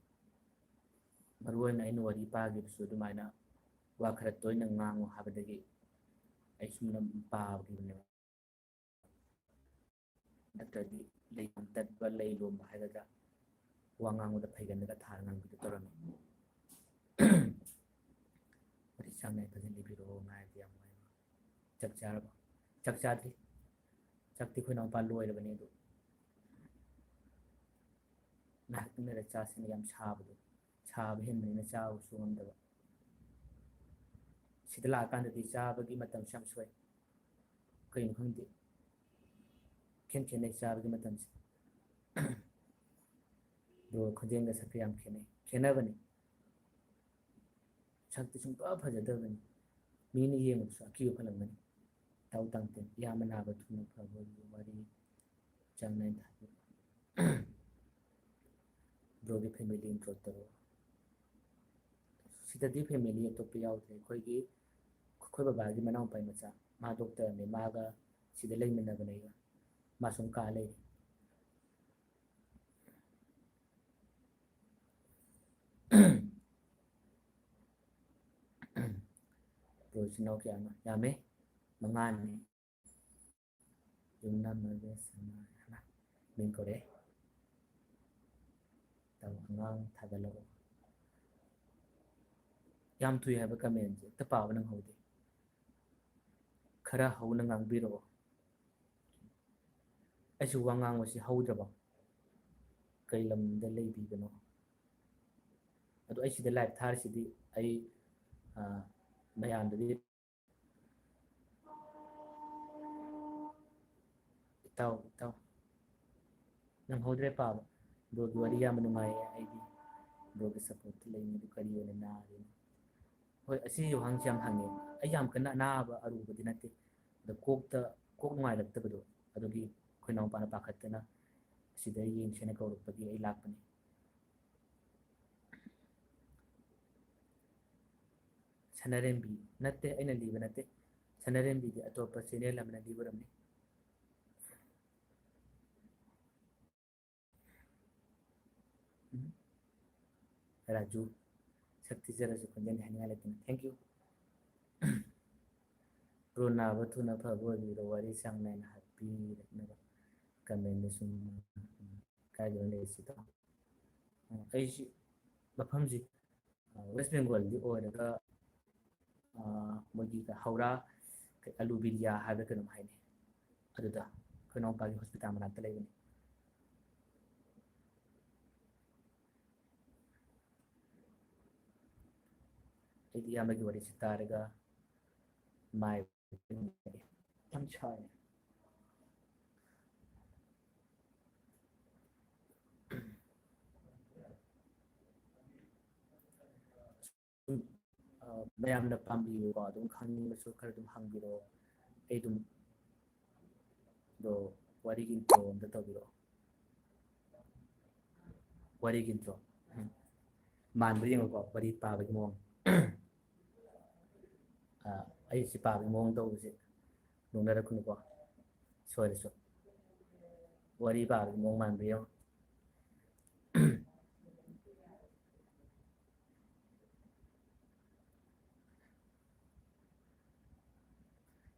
ꯃꯔꯨ ꯑꯣꯏꯅ ꯑꯩꯅ ꯋꯥꯔꯤ ꯄꯥꯈꯤꯕꯁꯨ ꯑꯗꯨꯃꯥꯏꯅ ꯋꯥ ꯈꯔ ꯇꯣꯏꯅ ꯉꯥꯡꯉꯨ ꯍꯥꯏꯕꯗꯒꯤ ꯑꯩ ꯁꯨꯝ ꯄꯥꯈꯤꯕꯅꯦꯕ꯫ ꯅꯠꯇ꯭ꯔꯗꯤ ꯂꯩ ꯌꯥꯝ ꯇꯠꯄ, ꯂꯩ ꯂꯣꯝꯕ ꯍꯥꯏꯒꯗ꯭ꯔꯥ, ꯋꯥ ꯉꯥꯡꯕꯗ ꯐꯩꯒꯟꯗꯒ ꯊꯥꯔ ꯉꯥꯡꯕꯤꯗꯣ ꯇꯧꯔꯝꯃꯤ꯫ ꯋꯥꯔꯤ ꯆꯥꯡ ꯅꯥꯏ ꯐꯖꯅ ꯂꯤꯕꯤꯔꯛꯑꯣ, ꯉꯥꯏꯕꯗꯤ ꯌꯥꯝ ꯅꯨꯡꯉꯥꯏꯕ꯫ ꯆꯥꯛ ꯆꯥꯔꯕꯣ? ꯆꯥꯛ ꯆꯥꯗ꯭ꯔꯤ꯫ ꯆꯥꯛꯇꯤ ꯑꯩꯈꯣꯏ ꯏꯅꯥꯎꯄꯥ ꯂꯣꯏꯔꯕꯅꯤ, ꯑꯗꯨ ꯉꯥꯏꯍꯥꯛꯇꯪ ꯂꯩꯔ ꯆꯥꯁꯤꯅ, ꯌꯥꯝ ꯁꯥꯕꯗꯣ, ꯁꯥꯕ ꯍꯦꯟꯕꯅꯤꯅ ꯆꯥꯕꯁꯨ ꯉꯝꯗꯕ꯫ ꯁꯤꯗ ꯂꯥꯛꯑꯀꯥꯟꯗꯗꯤ ꯆꯥꯕꯒꯤ ꯃꯇꯝꯁꯨ ꯌꯥꯝ ꯁꯣꯏ, ꯀꯩꯅꯣ ꯈꯪꯗꯦ, ꯈꯦꯟ ꯈꯦꯠꯅꯩ ꯆꯥꯕꯒꯤ ꯃꯇꯝꯁꯦ꯫ ꯑꯗꯨꯒ ꯈꯣꯟꯖꯦꯜꯒ ꯁꯛꯀ ꯌꯥꯝ ꯈꯦꯠꯅꯩ, ꯈꯦꯠꯅꯕꯅꯤ꯫ ꯁꯛꯇꯤ ꯁꯨꯡꯐ ꯐꯖꯗꯕꯅꯤ, ꯃꯤꯅ ꯌꯦꯡꯕꯗꯁꯨ ꯑꯀꯤꯕ ꯐꯪꯂꯝꯒꯅꯤ꯫ ꯇꯥꯎ ꯇꯥꯡꯇꯦꯟ, ꯏꯌꯥꯝꯕ ꯅꯥꯕ ꯊꯨꯅ ꯐꯕꯒꯤ ꯋꯥꯔꯤ ꯆꯥꯡ ꯅꯥꯏꯅ ꯊꯥꯕꯤꯔꯛꯎ꯫ ꯕ꯭ꯔꯣꯒꯤ ꯐꯦꯃꯤꯂꯤ ꯏꯟꯇ꯭ꯔꯣ ꯇꯧꯔꯛꯑꯣ꯫ ꯁꯤꯗꯗꯤ ꯐꯦꯃꯤꯂꯤ ꯑꯇꯣꯞꯄ ꯌꯥꯎꯗ꯭ꯔꯦ꯫ ꯑꯩꯈꯣꯏꯒꯤ, ꯑꯩꯈꯣꯏ ꯕꯕꯥꯒꯤ ꯃꯅꯥꯎꯄꯥꯒꯤ ꯃꯆꯥ, ꯃꯥ ꯗꯣꯛꯇꯔꯅꯦ, ꯃꯥꯒ ꯁꯤꯗ ꯂꯩꯃꯤꯟꯅꯕꯅꯦ ꯑꯩꯒ꯫ ꯃꯥ ꯁꯨꯝ ꯀꯥ ꯂꯩꯔꯤ꯫ ꯕ꯭ꯔꯣ, ꯏꯆꯤꯟ ꯏꯅꯥꯎ ꯀꯌꯥꯅꯣ? ꯌꯥꯝꯃꯦ, ꯃꯉꯥꯅꯤ꯫ ꯌꯨꯝꯅꯥꯝ ꯅꯔꯚꯦꯁ ꯁꯅꯥ ꯍꯥꯏꯅ ꯃꯤꯡ ꯀꯧꯔꯛꯑꯦ꯫ ꯇꯧ, ꯑꯉꯥꯡ ꯊꯥꯒꯠꯂꯛꯑꯣ꯫ ꯌꯥꯝ ꯊꯨꯏ ꯍꯥꯏꯕ ꯀꯃꯦꯟꯁꯦ ꯍꯦꯛꯇ ꯄꯥꯕ ꯅꯪꯍꯧꯗꯦ꯫ ꯈꯔ ꯍꯧꯅ ꯉꯥꯡꯕꯤꯔꯛꯑꯣ꯫ ꯑꯩꯁꯨ ꯋꯥ ꯉꯥꯡꯕꯁꯤ ꯍꯧꯗ꯭ꯔꯕ? ꯀꯩ ꯂꯝꯗ ꯂꯩꯕꯤꯕꯅꯣ? ꯑꯗꯣ ꯑꯩ ꯁꯤꯗ ꯂꯥꯏꯚ ꯊꯥꯔꯤꯁꯤꯗꯤ ꯑꯩ, ꯑ, ꯃꯌꯥꯝꯗꯗꯤ ꯏꯇꯥꯎ, ꯏꯇꯥꯎ꯫ ꯅꯪꯍꯧꯗ꯭ꯔꯦ ꯄꯥꯕ꯫ ꯕ꯭ꯔꯣꯒꯤ ꯋꯥꯔꯤ ꯌꯥꯝꯅ ꯅꯨꯡꯉꯥꯏꯌꯦ꯫ ꯑꯩꯗꯤ ꯕ꯭ꯔꯣꯒꯤ ꯁꯞꯄꯣꯔꯠꯇ ꯂꯩꯅꯤ꯫ ꯑꯗꯨ ꯀꯔꯤ ꯑꯣꯏꯅ ꯅꯥꯔꯤꯅꯣ? ꯍꯣꯏ, ꯑꯁꯤꯒꯤ ꯋꯥꯍꯪꯁꯤ ꯌꯥꯝ ꯍꯪꯉꯦ꯫ ꯑꯩ ꯌꯥꯝ ꯀꯟꯅ ꯑꯅꯥꯕ ꯑꯔꯨꯕꯗꯤ ꯅꯠꯇꯦ꯫ ꯑꯗꯣ ꯀꯣꯛꯇ, ꯀꯣꯛ ꯅꯨꯡꯉꯥꯏꯔꯛꯇꯕꯗꯣ, ꯑꯗꯨꯒꯤ ꯑꯩꯈꯣꯏ ꯏꯅꯥꯎꯄꯥꯅ ꯄꯥꯈꯠꯇꯅ ꯑꯁꯤꯗ ꯌꯦꯡꯁꯦꯅ ꯀꯧꯔꯛꯄꯒꯤ ꯑꯩ ꯂꯥꯛꯄꯅꯤ꯫ ꯁꯅꯔꯦꯝꯕꯤ ꯅꯠꯇꯦ, ꯑꯩꯅ ꯂꯤꯕ ꯅꯠꯇꯦ꯫ ꯁꯅꯔꯦꯝꯕꯤꯗꯤ ꯑꯇꯣꯞꯄ channel ꯑꯃꯅ ꯂꯤꯕ ꯑꯣꯏꯔꯝꯅꯤ꯫ ꯎꯝ꯫ ꯔꯥꯖꯨ, ꯁꯛ ꯊꯤꯖꯔꯁꯨ ꯈꯣꯟꯖꯦꯜꯗꯤ ꯍꯥꯏꯅꯤꯡꯉꯥꯏ ꯂꯩꯇꯅ꯫ Thank you꯫ Bro, ꯅꯥꯕ ꯊꯨꯅ ꯐꯕ ꯑꯣꯏꯕꯤꯔꯣ, ꯋꯥꯔꯤ ꯆꯥꯡ ꯅꯥꯏꯅ ꯍꯥꯞꯄꯤꯔꯛꯅꯕ꯫ Comment ꯁꯨꯝ, ꯀꯥꯏꯗꯅꯣ ꯂꯩꯔꯤꯁꯤꯗꯣ? ꯑꯩꯁꯤ ꯃꯐꯝꯁꯤ, ꯑ, West Bengal ꯗꯤ ꯑꯣꯏꯔꯒ, ꯑ, ꯃꯣꯏꯒꯤ ꯍꯧꯔꯥ, ꯀꯩ, ꯑꯂꯨꯕꯤꯔꯤꯌꯥ ꯍꯥꯏꯕ꯭ꯔꯥ ꯀꯩꯅꯣꯝ ꯍꯥꯏꯅꯩ꯫ ꯑꯗꯨꯗ ꯑꯩꯈꯣꯏ ꯏꯅꯥꯎꯄꯥꯒꯤ hospital ꯃꯅꯥꯛꯇ ꯂꯩꯕꯅꯤ꯫ ꯑꯩꯗꯤ ꯏꯌꯥꯝꯕꯒꯤ ꯋꯥꯔꯤꯁꯤ ꯇꯥꯔꯒ ꯃꯥꯏ ꯌꯥꯝ ꯁꯥꯏ꯫ ꯑ, ꯃꯌꯥꯝꯅ ꯄꯥꯝꯕꯤꯕꯀꯣ, ꯑꯗꯨꯝ ꯈꯪꯅꯤꯡꯕꯁꯨ ꯈꯔ ꯑꯗꯨꯝ ꯍꯪꯕꯤꯔꯛꯑꯣ꯫ ꯑꯩ ꯑꯗꯨꯝ, ꯑꯗꯣ, ꯋꯥꯔꯤꯒꯤ intro ꯑꯝꯇ ꯇꯧꯕꯤꯔꯛꯑꯣ꯫ ꯋꯥꯔꯤꯒꯤ intro꯫ ꯎꯝ꯫ ꯃꯥꯟꯕ꯭ꯔꯥ ꯌꯦꯡꯉꯨꯀꯣ, ꯋꯥꯔꯤ ꯄꯥꯕꯒꯤ ꯃꯑꯣꯡ꯫ ꯑ, ꯑꯩ ꯁꯤ ꯄꯥꯕꯒꯤ ꯃꯑꯣꯡ ꯇꯧꯕꯁꯦ ꯅꯣꯛꯅꯔꯛꯀꯅꯨꯀꯣ, ꯁꯣꯏꯔꯁꯨ꯫ ꯋꯥꯔꯤ ꯄꯥꯕꯒꯤ ꯃꯑꯣꯡ ꯃꯥꯟꯕ꯭ꯔꯥ ꯌꯦꯡꯉꯨ꯫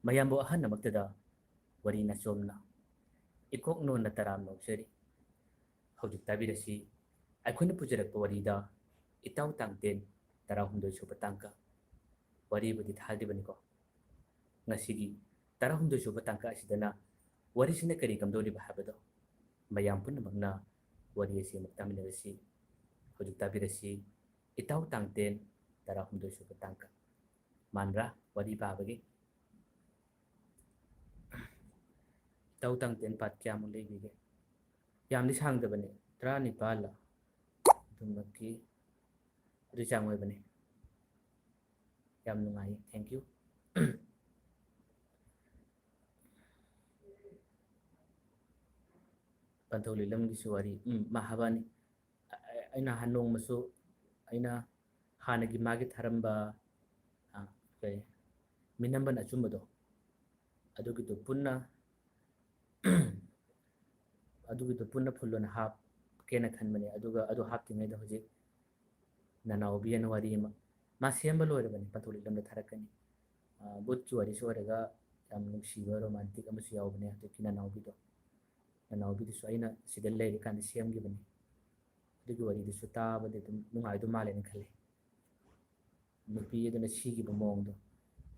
ꯃꯌꯥꯝꯕꯨ ꯑꯍꯟ ꯑꯃꯛꯇꯗ ꯋꯥꯔꯤ ꯅꯆꯣꯝꯅ ꯏꯀꯣꯛ ꯅꯣꯟꯅ ꯇꯔꯥꯝꯅ ꯑꯣꯛꯆꯔꯤ꯫ ꯍꯧꯖꯤꯛ ꯇꯥꯕꯤꯔꯁꯤ, ꯑꯩꯈꯣꯏꯅ ꯄꯨꯖꯔꯛꯄ ꯋꯥꯔꯤꯗ ꯏꯇꯥꯎ ꯇꯥꯡꯇꯦꯟ ꯇꯔꯥꯍꯨꯝꯗꯣꯏ ꯁꯨꯕ ꯇꯥꯡꯀꯛ꯫ ꯋꯥꯔꯤꯕꯨꯗꯤ ꯊꯥꯗ꯭ꯔꯤꯕꯅꯤꯀꯣ꯫ ꯉꯁꯤꯒꯤ ꯇꯔꯥꯍꯨꯝꯗꯣꯏ ꯁꯨꯕ ꯇꯥꯡꯀꯛ ꯑꯁꯤꯗꯅ ꯋꯥꯔꯤꯁꯤꯅ ꯀꯔꯤ ꯀꯝꯗꯧꯔꯤꯕ ꯍꯥꯏꯕꯗꯣ ꯃꯌꯥꯝ ꯄꯨꯝꯅꯃꯛꯅ ꯋꯥꯔꯤ ꯑꯁꯤ ꯑꯃꯨꯛ ꯇꯥꯃꯤꯟꯅꯔꯁꯤ꯫ ꯍꯧꯖꯤꯛ ꯇꯥꯕꯤꯔꯁꯤ, ꯏꯇꯥꯎ ꯇꯥꯡꯇꯦꯟ ꯇꯔꯥꯍꯨꯝꯗꯣꯏ ꯁꯨꯕ ꯇꯥꯡꯀꯛ꯫ ꯃꯥꯟꯕ꯭ꯔꯥ ꯋꯥꯔꯤ ꯄꯥꯕꯒꯤ? ꯏꯇꯥꯎ ꯇꯥꯡꯇꯦꯟ part ꯀꯌꯥꯃꯨꯛ ꯂꯩꯕꯤꯒꯦ? ꯌꯥꯝꯗꯤ ꯁꯥꯡꯗꯕꯅꯤ, ꯇꯔꯥꯅꯤꯄꯥꯜꯂ ꯑꯗꯨꯃꯛꯀꯤ ꯑꯗꯨꯒꯤ ꯆꯥꯡ ꯑꯣꯏꯕꯅꯤ꯫ ꯌꯥꯝ ꯅꯨꯡꯉꯥꯏꯌꯦ, thank you꯫ ꯄꯟꯊꯧ ꯂꯤꯛꯂꯝꯒꯤꯁꯨ ꯋꯥꯔꯤ, ꯎꯝ, ꯃꯍꯥꯕꯥꯅꯤ꯫ ꯑ-, ꯑꯩꯅ ꯍꯥꯟ ꯅꯣꯡꯃꯁꯨ, ꯑꯩꯅ ꯍꯥꯟꯅꯒꯤ ꯃꯥꯒꯤ ꯊꯥꯔꯝꯕ, ꯑ, ꯀꯩ, ꯃꯤꯅꯝꯕꯟ ꯑꯆꯨꯝꯕꯗꯣ, ꯑꯗꯨꯒꯤꯗꯣ ꯄꯨꯟꯅ, ꯑꯗꯨꯒꯤꯗꯣ ꯄꯨꯟꯅ ꯐꯨꯜ ꯑꯣꯏꯅ ꯍꯥꯞꯀꯦꯅ ꯈꯟꯕꯅꯦ꯫ ꯑꯗꯨꯒ ꯑꯗꯨ ꯍꯥꯞꯇ꯭ꯔꯤꯉꯩꯗ ꯍꯧꯖꯤꯛ ꯅꯅꯥꯎꯕꯤ ꯑꯅ ꯋꯥꯔꯤ ꯑꯃ ꯃꯥ ꯁꯦꯝꯕ ꯂꯣꯏꯔꯕꯅꯤ, ꯄꯟꯊꯧ ꯂꯤꯛꯂꯝꯗ ꯊꯥꯔꯛꯀꯅꯤ꯫ ꯑ, ꯚꯨꯠꯀꯤ ꯋꯥꯔꯤꯁꯨ ꯑꯣꯏꯔꯒ ꯌꯥꯝ ꯅꯨꯡꯁꯤꯕ ꯔꯣꯃꯥꯟꯇꯤꯛ ꯑꯃꯁꯨ ꯌꯥꯎꯕꯅꯦ ꯍꯧꯖꯤꯛꯀꯤ ꯅꯅꯥꯎꯕꯤꯗꯣ꯫ ꯅꯅꯥꯎꯕꯤꯗꯨꯁꯨ ꯑꯩꯅ ꯁꯤꯗ ꯂꯩꯔꯤꯀꯥꯟꯗ ꯁꯦꯝꯈꯤꯕꯅꯤ꯫ ꯑꯗꯨꯒꯤ ꯋꯥꯔꯤꯗꯨꯁꯨ ꯇꯥꯕꯗ ꯑꯗꯨꯝ ꯅꯨꯡꯉꯥꯏꯗꯧ ꯃꯥꯜꯂꯦꯅ ꯈꯜꯂꯤ꯫ ꯅꯨꯄꯤ ꯑꯗꯨꯅ ꯁꯤꯈꯤꯕ ꯃꯑꯣꯡꯗꯣ,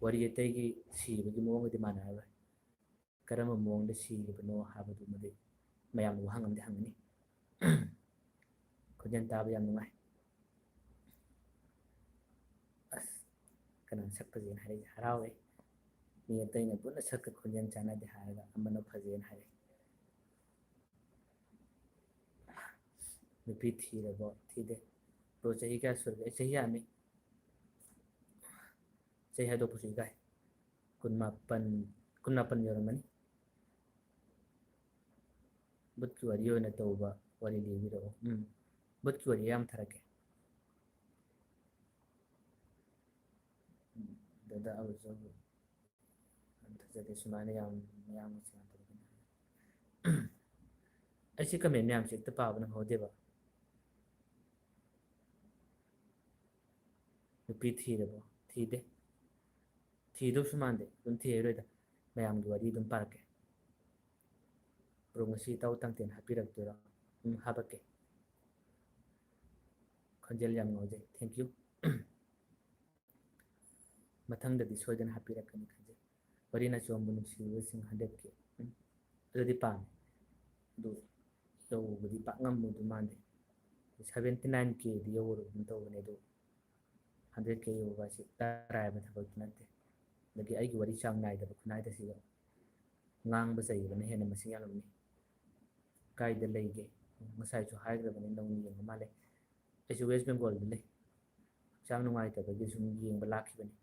ꯋꯥꯔꯤ ꯑꯇꯩꯒꯤ ꯁꯤꯕꯒꯤ ꯃꯑꯣꯡꯒꯗꯤ ꯃꯥꯟꯅꯔꯔꯣꯏ꯫ ꯀꯔꯝꯕ ꯃꯑꯣꯡꯗ ꯁꯤꯈꯤꯕꯅꯣ ꯍꯥꯏꯕꯗꯨꯃꯗꯤ ꯃꯌꯥꯝꯅ ꯋꯥꯍꯪ ꯑꯃꯗꯤ ꯍꯪꯒꯅꯤ꯫ ꯈꯣꯟꯖꯦꯜ ꯇꯥꯕ ꯌꯥꯝ ꯅꯨꯡꯉꯥꯏ꯫ ꯑꯁ, ꯀꯅꯥ ꯁꯛ ꯐꯖꯩꯅ ꯍꯥꯏꯔꯛꯏꯁꯦ? ꯍꯔꯥꯎꯋꯦ꯫ ꯃꯤ ꯑꯇꯩꯅ ꯄꯨꯟꯅ ꯁꯛꯀ ꯈꯣꯟꯖꯦꯜ ꯆꯥꯟꯅꯗꯦ ꯍꯥꯏꯔꯒ ꯑꯃꯅ ꯐꯖꯩꯅ ꯍꯥꯏꯔꯛꯏ꯫ ꯅꯨꯄꯤ ꯊꯤꯔꯕꯣ? ꯊꯤꯗꯦ꯫ ꯕ꯭ꯔꯣ, ꯆꯍꯤ ꯀꯌꯥ ꯁꯨꯔꯒꯦ? ꯑꯩ ꯆꯍꯤ ꯌꯥꯝꯃꯤ꯫ ꯆꯍꯤ ꯍꯥꯏꯗꯣꯛꯄꯁꯨ ꯏꯀꯥꯏ꯫ ꯀꯨꯟꯃꯥꯄꯟ, ꯀꯨꯟꯃꯥꯄꯟ ꯌꯧꯔꯝꯃꯅꯤ꯫ ꯚꯨꯠꯀꯤ ꯋꯥꯔꯤ ꯑꯣꯏꯅ ꯇꯧꯕ ꯋꯥꯔꯤ ꯂꯤꯕꯤꯔꯛꯑꯣ꯫ ꯎꯝ, ꯚꯨꯠꯀꯤ ꯋꯥꯔꯤ ꯌꯥꯝ ꯊꯥꯔꯛꯀꯦ꯫ ꯎꯝ, ꯗꯗꯥ ꯑꯕꯨꯖꯧ꯫ ꯌꯥꯝ ꯊꯥꯖꯗꯦ ꯁꯨꯃꯥꯏꯅ ꯌꯥꯝ, ꯃꯌꯥꯝꯒ ꯁꯨꯃꯥꯏꯅ ꯇꯧꯕꯅꯤ꯫ ꯑꯩꯁꯦ comment ꯃꯌꯥꯝꯁꯦ ꯍꯦꯛꯇ ꯄꯥꯕ ꯅꯪꯍꯧꯗꯦꯕ꯫ ꯅꯨꯄꯤ ꯊꯤꯔꯕꯣ? ꯊꯤꯗꯦ꯫ ꯊꯤꯗꯧꯁꯨ ꯃꯥꯟꯗꯦ꯫ ꯑꯗꯨꯝ ꯊꯤꯔꯔꯣꯏꯗ꯫ ꯃꯌꯥꯝꯒꯤ ꯋꯥꯔꯤ ꯑꯗꯨꯝ ꯄꯥꯔꯛꯀꯦ꯫ ꯕ꯭ꯔꯣ, ꯉꯁꯤ ꯏꯇꯥꯎ ꯇꯥꯡꯇꯦꯟ ꯍꯥꯞꯄꯤꯔꯛꯇꯣꯏꯔꯣ? ꯎꯝ, ꯍꯥꯄꯛꯀꯦ꯫ ꯈꯣꯟꯖꯦꯜ ꯌꯥꯝ ꯉꯥꯎꯖꯩ꯫ Thank you꯫ ꯃꯊꯪꯗꯗꯤ ꯁꯣꯏꯗꯅ ꯍꯥꯞꯄꯤꯔꯛꯀꯅꯤ ꯈꯟꯖꯩ꯫ ꯋꯥꯔꯤ ꯅꯆꯣꯝꯕꯨ ꯅꯨꯡꯁꯤꯕꯁꯤꯡ hundred K꯫ ꯎꯝ, ꯑꯗꯨꯗꯤ ꯄꯥꯝꯃꯦ꯫ ꯑꯗꯨ ꯌꯧꯕꯗꯤ ꯄꯥꯛ ꯉꯝꯃꯨꯗꯧ ꯃꯥꯟꯗꯦ꯫ Seventy nine K ꯗꯤ ꯌꯧꯔꯒꯨꯝ ꯇꯧꯕꯅꯦ, ꯑꯗꯨ hundred K ꯌꯧꯕ ꯍꯥꯏꯁꯤ ꯑꯔꯥꯏꯕ ꯊꯕꯛꯇꯤ ꯅꯠꯇꯦ꯫ ꯑꯗꯒꯤ ꯑꯩꯒꯤ ꯋꯥꯔꯤ ꯆꯥꯡ ꯅꯥꯏꯗꯕ ꯈꯨꯅꯥꯏꯗ ꯁꯤꯗ ꯉꯥꯡꯕ ꯆꯩꯕꯅ ꯍꯦꯟꯅ ꯃꯁꯤꯡ ꯌꯥꯝꯂꯝꯅꯤ꯫ ꯀꯥꯏꯗ ꯂꯩꯒꯦ? ꯉꯁꯥꯏꯁꯨ ꯍꯥꯏꯈ꯭ꯔꯕꯅꯤ, ꯅꯧꯅ ꯌꯦꯡꯕ ꯃꯥꯜꯂꯦ꯫ ꯑꯩꯁꯨ West Bengal ꯗ ꯂꯩ꯫ ꯍꯛꯆꯥꯡ ꯅꯨꯡꯉꯥꯏꯇꯕꯒꯤ ꯁꯨꯝ ꯌꯦꯡꯕ ꯂꯥꯛꯈꯤꯕꯅꯤ꯫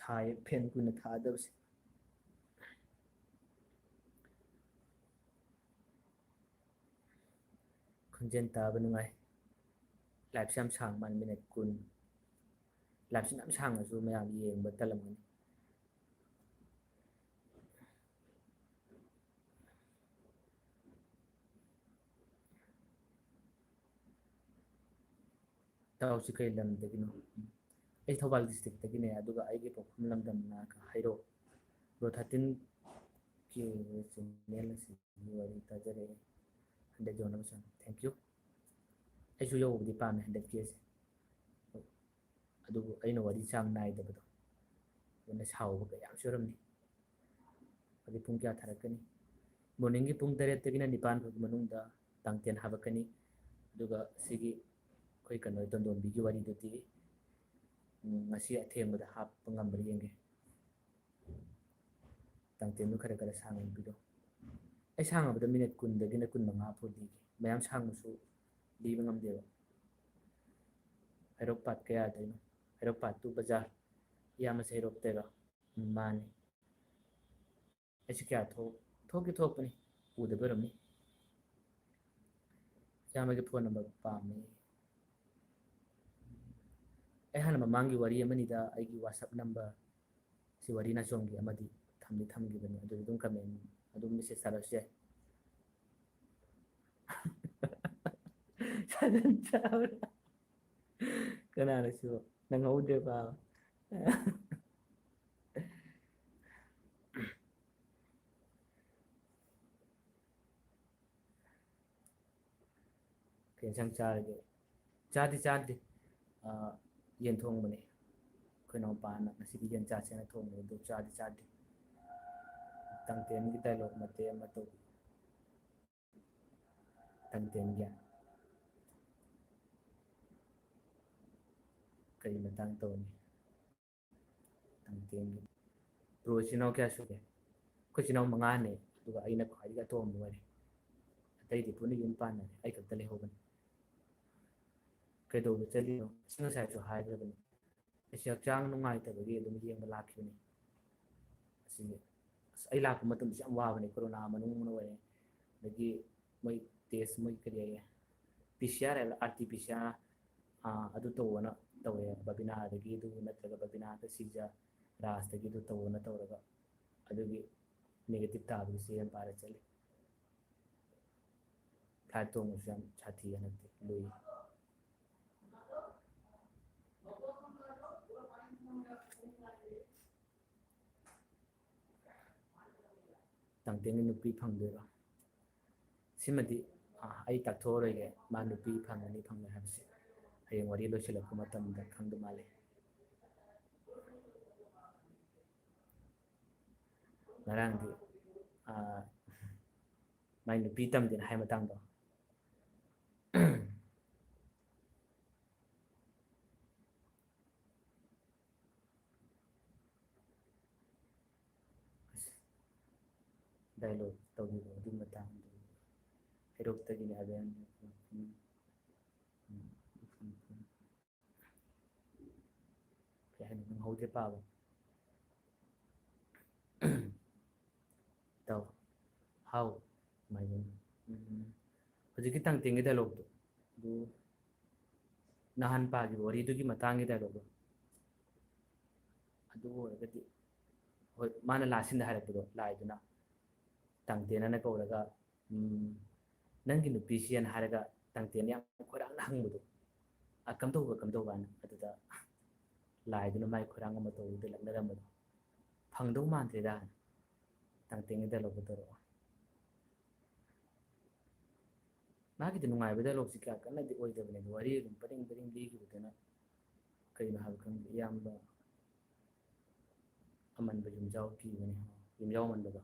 ꯊꯥꯏ, ꯐꯦꯟ ꯀꯨꯏꯅ ꯊꯥꯗꯕꯁꯦ꯫ ꯈꯣꯟꯖꯦꯜ ꯇꯥꯕ ꯅꯨꯡꯉꯥꯏ꯫ ꯂꯥꯏꯞꯁꯦ ꯌꯥꯝ ꯁꯥꯡ ꯃꯥꯜꯂꯦ, ꯃꯤꯅꯤꯠ ꯀꯨꯟ꯫ ꯂꯥꯏꯞꯁꯤꯅ ꯌꯥꯝ ꯁꯥꯡꯉꯁꯨ ꯃꯌꯥꯝ ꯌꯦꯡꯕ ꯇꯜꯂꯝꯒꯅꯤ꯫ ꯏꯇꯥꯎꯁꯤ ꯀꯩ ꯂꯝꯗꯒꯤꯅꯣ? ꯑꯩ ꯊꯧꯕꯥꯜ ꯗꯤꯁꯇ꯭ꯔꯤꯛꯇꯒꯤꯅꯦ, ꯑꯗꯨꯒ ꯑꯩꯒꯤ ꯄꯣꯛꯐꯝ ꯂꯝꯗꯝꯅ ꯍꯩꯔꯣꯛ꯫ ꯕ꯭ꯔꯣ ꯊꯥꯔꯇꯤꯟ ꯀꯦ ꯆꯦꯅꯦꯜ ꯑꯁꯤꯒꯤ ꯋꯥꯔꯤ ꯇꯥꯖꯔꯛꯑꯦ꯫ ꯍꯟꯗꯛ ꯌꯧꯅꯕ ꯆꯪꯉꯦ꯫ Thank you꯫ ꯑꯩꯁꯨ ꯌꯧꯕꯗꯤ ꯄꯥꯝꯃꯦ ꯍꯟꯗꯛꯀꯤ ꯑꯁꯦ꯫ ꯑꯗꯨꯕꯨ ꯑꯩꯅ ꯋꯥꯔꯤ ꯆꯥꯡ ꯅꯥꯏꯗꯕꯗꯣ, ꯑꯗꯨꯅ ꯁꯥꯎꯕ ꯀꯌꯥ ꯑꯃꯁꯨ ꯌꯥꯎꯔꯝꯃꯤ꯫ ꯍꯧꯖꯤꯛ ꯄꯨꯡ ꯀꯌꯥ ꯊꯥꯔꯛꯀꯅꯤ? ꯃꯣꯔꯅꯤꯡꯒꯤ ꯄꯨꯡ ꯇꯔꯦꯠꯇꯒꯤꯅ ꯅꯤꯄꯥꯟ ꯐꯥꯎꯒꯤ ꯃꯅꯨꯡꯗ ꯇꯥꯡ ꯇꯦꯟ ꯍꯥꯞꯄꯛꯀꯅꯤ꯫ ꯑꯗꯨꯒ ꯁꯤꯒꯤ ꯑꯩꯈꯣꯏ ꯀꯩꯅꯣ, ꯇꯣꯟꯗꯣꯝꯕꯤꯒꯤ ꯋꯥꯔꯤꯗꯨꯗꯤ, ꯎꯝ, ꯉꯁꯤ ꯑꯊꯦꯡꯕꯗ ꯍꯥꯞꯄ ꯉꯝꯕ꯭ꯔꯥ ꯌꯦꯡꯒꯦ꯫ ꯇꯥꯡ ꯇꯦꯟꯗꯨ ꯈꯔ ꯈꯔ ꯁꯥꯡꯍꯟꯕꯤꯔꯣ꯫ ꯑꯩ ꯁꯥꯡꯉꯕꯗ ꯃꯤꯅꯤꯠ ꯀꯨꯟꯗꯒꯤꯅ ꯀꯨꯟꯃꯉꯥ ꯐꯥꯎ ꯂꯤꯒꯦ꯫ ꯃꯌꯥꯝ ꯁꯥꯡꯕꯁꯨ ꯂꯤꯕ ꯉꯝꯗꯦꯕ꯫ ꯍꯩꯔꯣꯛ ꯄꯥꯠ ꯀꯌꯥꯗꯩꯅꯣ? ꯍꯩꯔꯣꯛ ꯄꯥꯠ ꯇꯨ ꯕꯖꯥꯔ꯫ ꯏꯌꯥꯝꯕꯁꯦ ꯍꯩꯔꯣꯛꯇꯩꯔꯣ? ꯎꯝ, ꯃꯥꯅꯤ꯫ ꯑꯩꯁꯨ ꯀꯌꯥ ꯊꯣꯛ-, ꯊꯣꯛꯇꯤ ꯊꯣꯛꯄꯅꯤ, ꯎꯗꯕ ꯑꯣꯏꯔꯝꯅꯤ꯫ ꯏꯌꯥꯝꯕꯒꯤ ꯐꯣꯟ ꯅꯝꯕꯔ ꯄꯥꯝꯃꯤ꯫ ꯑꯩ ꯍꯥꯟꯅ ꯃꯃꯥꯡꯒꯤ ꯋꯥꯔꯤ ꯑꯃꯅꯤꯗ ꯑꯩꯒꯤ ꯋꯥꯆꯞ ꯅꯝꯕꯔ, ꯁꯤ ꯋꯥꯔꯤ ꯅꯥꯆꯣꯝꯒꯤ ꯑꯃꯗꯤ ꯊꯝꯗꯤ ꯊꯝꯈꯤꯕꯅꯤ, ꯑꯗꯨꯗ ꯑꯗꯨꯝ ꯀꯃꯦꯟ, ꯑꯗꯨꯝ ꯃꯦꯁꯦꯖ ꯊꯥꯔꯛꯑꯁꯨ ꯌꯥꯏ꯫ ꯁꯥꯖꯟ ꯆꯥꯕ꯭ꯔꯥ? ꯀꯅꯥꯅꯣ ꯁꯤꯕꯣ? ꯅꯪꯍꯧꯗ꯭ꯔꯦ ꯄꯥꯕ꯫ ꯀꯩ ꯏꯟꯁꯥꯡ ꯆꯥꯔꯒꯦ? ꯆꯥꯗꯤ ꯆꯥꯗꯦ꯫ ꯑꯥ, ꯌꯦꯟ ꯊꯣꯡꯕꯅꯦ꯫ ꯑꯩꯈꯣꯏ ꯏꯅꯥꯎꯄꯥꯅ ꯉꯁꯤꯗꯤ ꯌꯦꯟ ꯆꯥꯁꯦꯅ ꯊꯣꯡꯕꯅꯦ, ꯑꯗꯨ ꯆꯥꯗꯤ ꯆꯥꯗꯦ꯫ ꯇꯥꯡꯇꯦꯟꯒꯤ ꯗꯥꯏꯂꯣꯛ ꯃꯇꯦꯛ ꯑꯃ ꯇꯧ꯫ ꯇꯥꯡꯇꯦꯟꯒꯤ ꯀꯔꯤ ꯃꯇꯥꯡ ꯇꯧꯅꯤ? ꯇꯥꯡꯇꯦꯟꯒꯤ꯫ ꯕ꯭ꯔꯣ, ꯏꯆꯤꯟ ꯏꯅꯥꯎ ꯀꯌꯥ ꯁꯨꯒꯦ? ꯑꯩꯈꯣꯏ ꯏꯆꯤꯟ ꯏꯅꯥꯎ ꯃꯉꯥꯅꯦ, ꯑꯗꯨꯒ ꯑꯩꯅ ꯈ꯭ꯋꯥꯏꯗꯒꯤ ꯑꯇꯣꯝꯕ ꯑꯣꯏꯔꯦ꯫ ꯑꯇꯩꯗꯤ ꯄꯨꯟꯅ ꯌꯨꯝ ꯄꯥꯟꯅꯔꯦ, ꯑꯩ ꯈꯛꯇ ꯂꯩꯍꯧꯕꯅꯤ꯫ ꯀꯩꯗꯧꯕ ꯆꯠꯂꯤꯅꯣ? ꯑꯁꯤ ꯉꯁꯥꯏꯁꯨ ꯍꯥꯏꯈ꯭ꯔꯕꯅꯤ꯫ ꯑꯩꯁꯦ ꯍꯛꯆꯥꯡ ꯅꯨꯡꯉꯥꯏꯇꯕꯒꯤ ꯑꯗꯨꯝ ꯌꯦꯡꯕ ꯂꯥꯛꯈꯤꯕꯅꯤ꯫ ꯑꯁꯤꯁꯦ, ꯑꯁ, ꯑꯩ ꯂꯥꯛꯄ ꯃꯇꯝꯗꯁꯨ ꯌꯥꯝ ꯋꯥꯕꯅꯦ, ꯀꯣꯔꯣꯅꯥ ꯃꯅꯨꯡ ꯑꯣꯏꯔꯦ꯫ ꯑꯗꯒꯤ ꯃꯣꯏ ꯇꯦꯁ, ꯃꯣꯏ ꯀꯔꯤ ꯍꯥꯏꯌꯦ, ꯄꯤ ꯁꯤ ꯑꯥꯔ ꯍꯥꯏꯕ, R T P C R, ꯑꯥ, ꯑꯗꯨ ꯇꯧꯑꯣꯅ ꯇꯧꯋꯦ ꯕꯕꯤꯅꯥꯗꯒꯤ, ꯑꯗꯨ ꯅꯠꯇ꯭ꯔꯒ ꯕꯕꯤꯅꯥꯗ ꯁꯤꯖ ꯔꯥꯖꯇꯒꯤ ꯑꯗꯨ ꯇꯧꯑꯣꯅ ꯇꯧꯔꯒ, ꯑꯗꯨꯒꯤ ꯅꯦꯒꯦꯇꯤꯞ ꯇꯥꯕꯒꯤ ꯆꯦ ꯑꯃ ꯄꯥꯏꯔ ꯆꯠꯂꯤ꯫ ꯐ꯭ꯂꯥꯏꯠ ꯇꯣꯡꯕꯁꯨ ꯌꯥꯝ ꯁꯥꯊꯤ ꯍꯟꯗꯛꯇꯤ, ꯂꯨꯏ꯫ ꯇꯥꯡꯇꯦꯟꯒꯤ ꯅꯨꯄꯤ ꯐꯪꯗꯣꯏꯔꯣ? ꯁꯤꯃꯗꯤ, ꯑꯥ, ꯑꯩ ꯇꯥꯛꯊꯣꯛꯑꯔꯣꯏꯒꯦ, ꯃꯥ ꯅꯨꯄꯤ ꯐꯪꯒꯅꯤ ꯐꯪꯉꯣꯏ ꯍꯥꯏꯕꯁꯦ꯫ ꯍꯌꯦꯡ ꯋꯥꯔꯤ ꯂꯣꯏꯁꯤꯜꯂꯛꯄ ꯃꯇꯝꯗ ꯈꯪꯗꯧ ꯃꯥꯜꯂꯦ꯫ ꯉꯔꯥꯡꯗꯤ, ꯑꯥ, ꯃꯥꯏ ꯅꯨꯄꯤ ꯇꯝꯗꯦꯅ ꯍꯥꯏ ꯃꯇꯥꯡꯗꯣ꯫ ꯑꯁ, ꯗꯥꯏꯂꯣꯛ ꯇꯧꯈꯤꯕ ꯑꯗꯨꯒꯤ ꯃꯇꯥꯡꯗꯨ ꯍꯩꯔꯣꯛꯇꯒꯤꯅꯦ ꯍꯥꯏꯕ ꯌꯥꯝ ꯀꯩ ꯍꯥꯏꯅꯤ, ꯅꯪꯍꯧꯗ꯭ꯔꯦ ꯄꯥꯕ꯫ ꯇꯧ꯫ ꯍꯥꯎ꯫ ꯃꯥꯏꯕꯝ꯫ ꯎꯝ꯫ ꯍꯧꯖꯤꯛꯀꯤ ꯇꯥꯡꯇꯦꯡꯒꯤ ꯗꯥꯏꯂꯣꯛꯇꯣ, ꯑꯗꯨ ꯅꯍꯥꯟ ꯄꯥꯈꯤꯕ ꯋꯥꯔꯤꯗꯨꯒꯤ ꯃꯇꯥꯡꯒꯤ ꯗꯥꯏꯂꯣꯛꯇꯣ, ꯑꯗꯨ ꯑꯣꯏꯔꯒꯗꯤ, ꯍꯣꯏ, ꯃꯥꯅ ꯂꯥꯁ ꯁꯤꯟꯗ ꯍꯥꯏꯔꯛꯄꯗꯣ, ꯂꯥꯏꯗꯨꯅ ꯇꯥꯡꯇꯦꯅꯅ ꯀꯧꯔꯒ, "ꯎꯝ, ꯅꯪꯒꯤ ꯅꯨꯄꯤꯁꯤ?" ꯍꯥꯏꯅ ꯍꯥꯏꯔꯒ ꯇꯥꯡꯇꯦꯅ ꯌꯥꯝ ꯈꯣꯏꯔꯥꯡꯅ ꯍꯪꯕꯗꯣ, "ꯑ, ꯀꯝꯗꯧꯕ, ꯀꯝꯗꯧꯕ?" ꯍꯥꯏꯅ꯫ ꯑꯗꯨꯗ ꯂꯥꯏꯗꯨꯅ ꯃꯥꯏ ꯈꯣꯏꯔꯥꯡ ꯑꯃ ꯇꯧꯕꯗ ꯂꯛꯅꯔꯝꯕꯗꯣ, "ꯐꯪꯗꯧ ꯃꯥꯟꯗ꯭ꯔꯦꯗ" ꯍꯥꯏꯅ ꯇꯥꯡꯇꯦꯅ ꯗꯥꯏꯂꯣꯛꯇꯣ ꯇꯧꯔꯛꯑꯣ꯫ ꯃꯥꯒꯤꯗꯤ ꯅꯨꯡꯉꯥꯏꯕ ꯗꯥꯏꯂꯣꯛꯁꯤ ꯀꯌꯥ ꯀꯟꯅꯗꯤ ꯑꯣꯏꯗꯕꯅꯦ, ꯑꯗꯣ ꯋꯥꯔꯤ ꯑꯗꯨꯝ ꯄꯔꯤꯡ ꯄꯔꯤꯡ ꯂꯤꯈꯤꯕꯗꯨꯅ ꯀꯩꯅꯣ ꯍꯥꯏꯕ ꯈꯪꯗꯦ, ꯏꯌꯥꯝꯕ ꯑꯃꯟꯕ ꯌꯨꯝꯖꯥꯎ ꯀꯤꯕꯅꯤ, ꯌꯨꯝꯖꯥꯎ ꯑꯃꯟꯕꯗꯣ꯫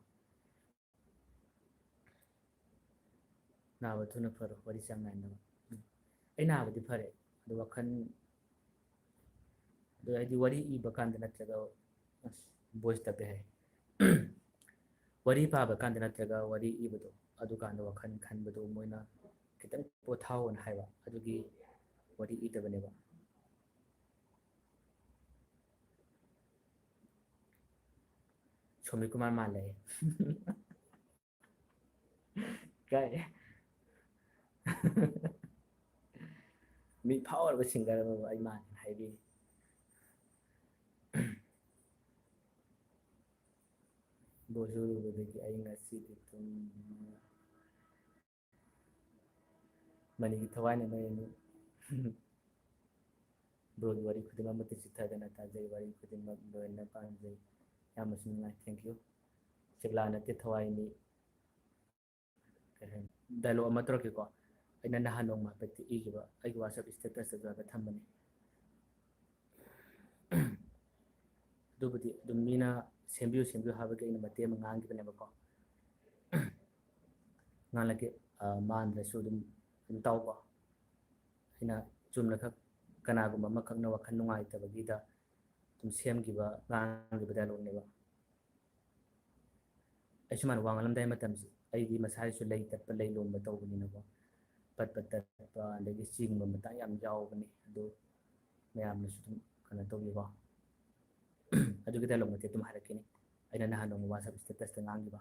ꯅꯥꯕ ꯊꯨꯅ ꯐꯔꯣ, ꯋꯥꯔꯤ ꯆꯥꯡ ꯅꯥꯏꯅꯕ꯫ ꯎꯝ꯫ ꯑꯩ ꯅꯥꯕꯗꯤ ꯐꯔꯦ, ꯑꯗꯣ ꯋꯥꯈꯜ, ꯑꯗꯣ ꯍꯥꯏꯗꯤ ꯋꯥꯔꯤ ꯏꯕ ꯀꯥꯟꯗ ꯅꯠꯇ꯭ꯔꯒ, ꯑꯁ, ꯚꯣꯏꯁ ꯇꯞꯄꯦ ꯍꯥꯏ꯫ ꯋꯥꯔꯤ ꯄꯥꯕ ꯀꯥꯟꯗ ꯅꯠꯇ꯭ꯔꯒ ꯋꯥꯔꯤ ꯏꯕꯗꯣ, ꯑꯗꯨꯀꯥꯟꯗ ꯋꯥꯈꯜ ꯈꯟꯕꯗꯣ ꯃꯣꯏꯅ ꯈꯤꯇꯪ ꯄꯣꯊꯥꯎꯅ ꯍꯥꯏꯕ, ꯑꯗꯨꯒꯤ ꯋꯥꯔꯤ ꯏꯗꯕꯅꯦꯕ꯫ ꯁꯣꯃꯤ ꯀꯨꯃꯥꯔ ꯃꯥꯜꯂꯦ꯫ ꯀꯥꯏ? ꯃꯤ ꯐꯥꯎꯔꯕ singer ꯑꯃꯕꯨ ꯑꯩ ꯃꯥꯜꯂꯦ ꯍꯥꯏꯕꯤ꯫ ꯕꯣꯖꯨꯔꯨꯕꯗꯒꯤ ꯑꯩ ꯉꯁꯤꯗꯤ ꯇꯨꯝ-, ꯃꯅꯤꯒꯤ ꯊꯋꯥꯏꯅ ꯃꯩ ꯑꯅꯤ꯫ Broꯒꯤ ꯋꯥꯔꯤ ꯈꯨꯗꯤꯡꯃꯛ ꯃꯇꯤꯛ ꯆꯤꯠꯊꯗꯅ ꯇꯥꯖꯩ, ꯋꯥꯔꯤ ꯈꯨꯗꯤꯡꯃꯛ ꯂꯣꯏꯅ ꯄꯥꯝꯖꯩ꯫ ꯌꯥꯝꯅꯁꯨ ꯅꯨꯡꯉꯥꯏ, thank you꯫ ꯆꯦꯛꯂꯥ ꯅꯠꯇꯦ ꯊꯋꯥꯏꯅꯤ꯫ ꯀꯩ ꯍꯥꯏꯅꯤ? Dialogue ꯑꯃ ꯇꯧꯔꯛꯀꯦꯀꯣ꯫ ꯑꯩꯅ ꯅꯍꯥꯟ ꯅꯣꯡꯃ ꯍꯥꯏꯐꯦꯠꯇꯤ ꯏꯈꯤꯕ, ꯑꯩꯒꯤ WhatsApp statusꯇꯁꯨ ꯍꯥꯏꯐꯦꯠ ꯊꯝꯕꯅꯤ꯫ ꯑꯗꯨꯕꯨꯗꯤ ꯑꯗꯨꯝ ꯃꯤꯅ ꯁꯦꯝꯕꯤꯌꯨ, ꯁꯦꯝꯕꯤꯌꯨ ꯍꯥꯏꯕꯒꯤ ꯑꯩꯅ ꯃꯇꯦꯛ ꯑꯃ ꯉꯥꯡꯈꯤꯕꯅꯦꯕꯀꯣ꯫ ꯉꯥꯡꯂꯛꯀꯦ, ꯑ, ꯃꯥꯟꯗ꯭ꯔꯁꯨ ꯑꯗꯨꯝ, ꯑꯗꯨꯝ ꯇꯥꯎꯀꯣ꯫ ꯑꯩꯅ ꯆꯨꯝꯅꯈꯛ ꯀꯅꯥꯒꯨꯝꯕ ꯑꯃꯈꯛꯅ ꯋꯥꯈꯜ ꯅꯨꯡꯉꯥꯏꯇꯕꯒꯤꯗ ꯑꯗꯨꯝ ꯁꯦꯝꯈꯤꯕ, ꯉꯥꯡꯈꯤꯕ dialogueꯅꯦꯕ꯫ ꯑꯩ ꯁꯨꯃꯥꯏꯅ ꯋꯥ ꯉꯥꯡꯂꯝꯗꯥꯏ ꯃꯇꯝꯁꯤ ꯑꯩꯒꯤ ꯃꯁꯥꯒꯤꯁꯨ ꯂꯩ ꯇꯠꯄ, ꯂꯩ ꯂꯣꯝꯕ ꯇꯧꯕꯅꯤꯅꯀꯣ, ꯄꯠꯄ ꯇꯠꯄ ꯑꯗꯒꯤ ꯆꯤꯡꯕ ꯃꯇꯥꯡ ꯌꯥꯝ ꯌꯥꯎꯕꯅꯤ꯫ ꯑꯗꯨ ꯃꯌꯥꯝꯅꯁꯨ ꯑꯗꯨꯝ ꯀꯩꯅꯣ ꯇꯧꯕꯤꯀꯣ꯫ ꯑꯗꯨꯒꯤ dialogue ꯃꯇꯦꯛ ꯑꯗꯨꯝ ꯍꯥꯏꯔꯛꯀꯦꯅꯦ, ꯑꯩꯅ ꯅꯍꯥꯟ ꯅꯣꯡꯃ WhatsApp statusꯇ ꯉꯥꯡꯈꯤꯕ꯫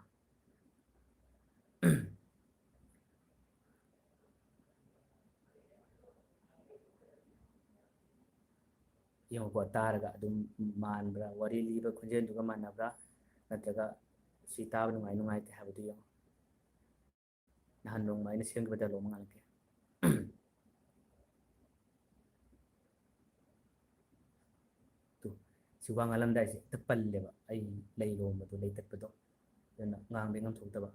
ꯌꯦꯡꯉꯨꯀꯣ, ꯇꯥꯔꯒ ꯑꯗꯨꯝ ꯃꯥꯟꯕ꯭ꯔꯥ? ꯋꯥꯔꯤ ꯂꯤꯕ ꯈꯣꯟꯖꯦꯜꯗꯨꯒ ꯃꯥꯟꯅꯕ꯭ꯔꯥ? ꯅꯠꯇ꯭ꯔꯒ ꯁꯤ ꯇꯥꯕ ꯅꯨꯡꯉꯥꯏ ꯅꯨꯡꯉꯥꯏꯇꯦ ꯍꯥꯏꯕꯗꯨ ꯌꯦꯡꯉꯨ꯫ ꯅꯍꯥꯟ ꯅꯣꯡꯃ ꯑꯩꯅ ꯁꯦꯝꯈꯤꯕ dialogue ꯑꯃ ꯉꯥꯡꯉꯛꯀꯦ꯫ ꯇꯨ, ꯁꯤ ꯋꯥ ꯉꯥꯡꯂꯝꯗꯥꯏꯁꯦ ꯍꯦꯛꯇ ꯄꯜꯂꯦꯕ, ꯑꯩ ꯂꯩ ꯂꯣꯝꯕꯗꯣ, ꯂꯩ ꯇꯠꯄꯗꯣ, ꯑꯗꯨꯅ ꯉꯥꯡꯕ ꯉꯝꯊꯣꯛꯇꯕ꯫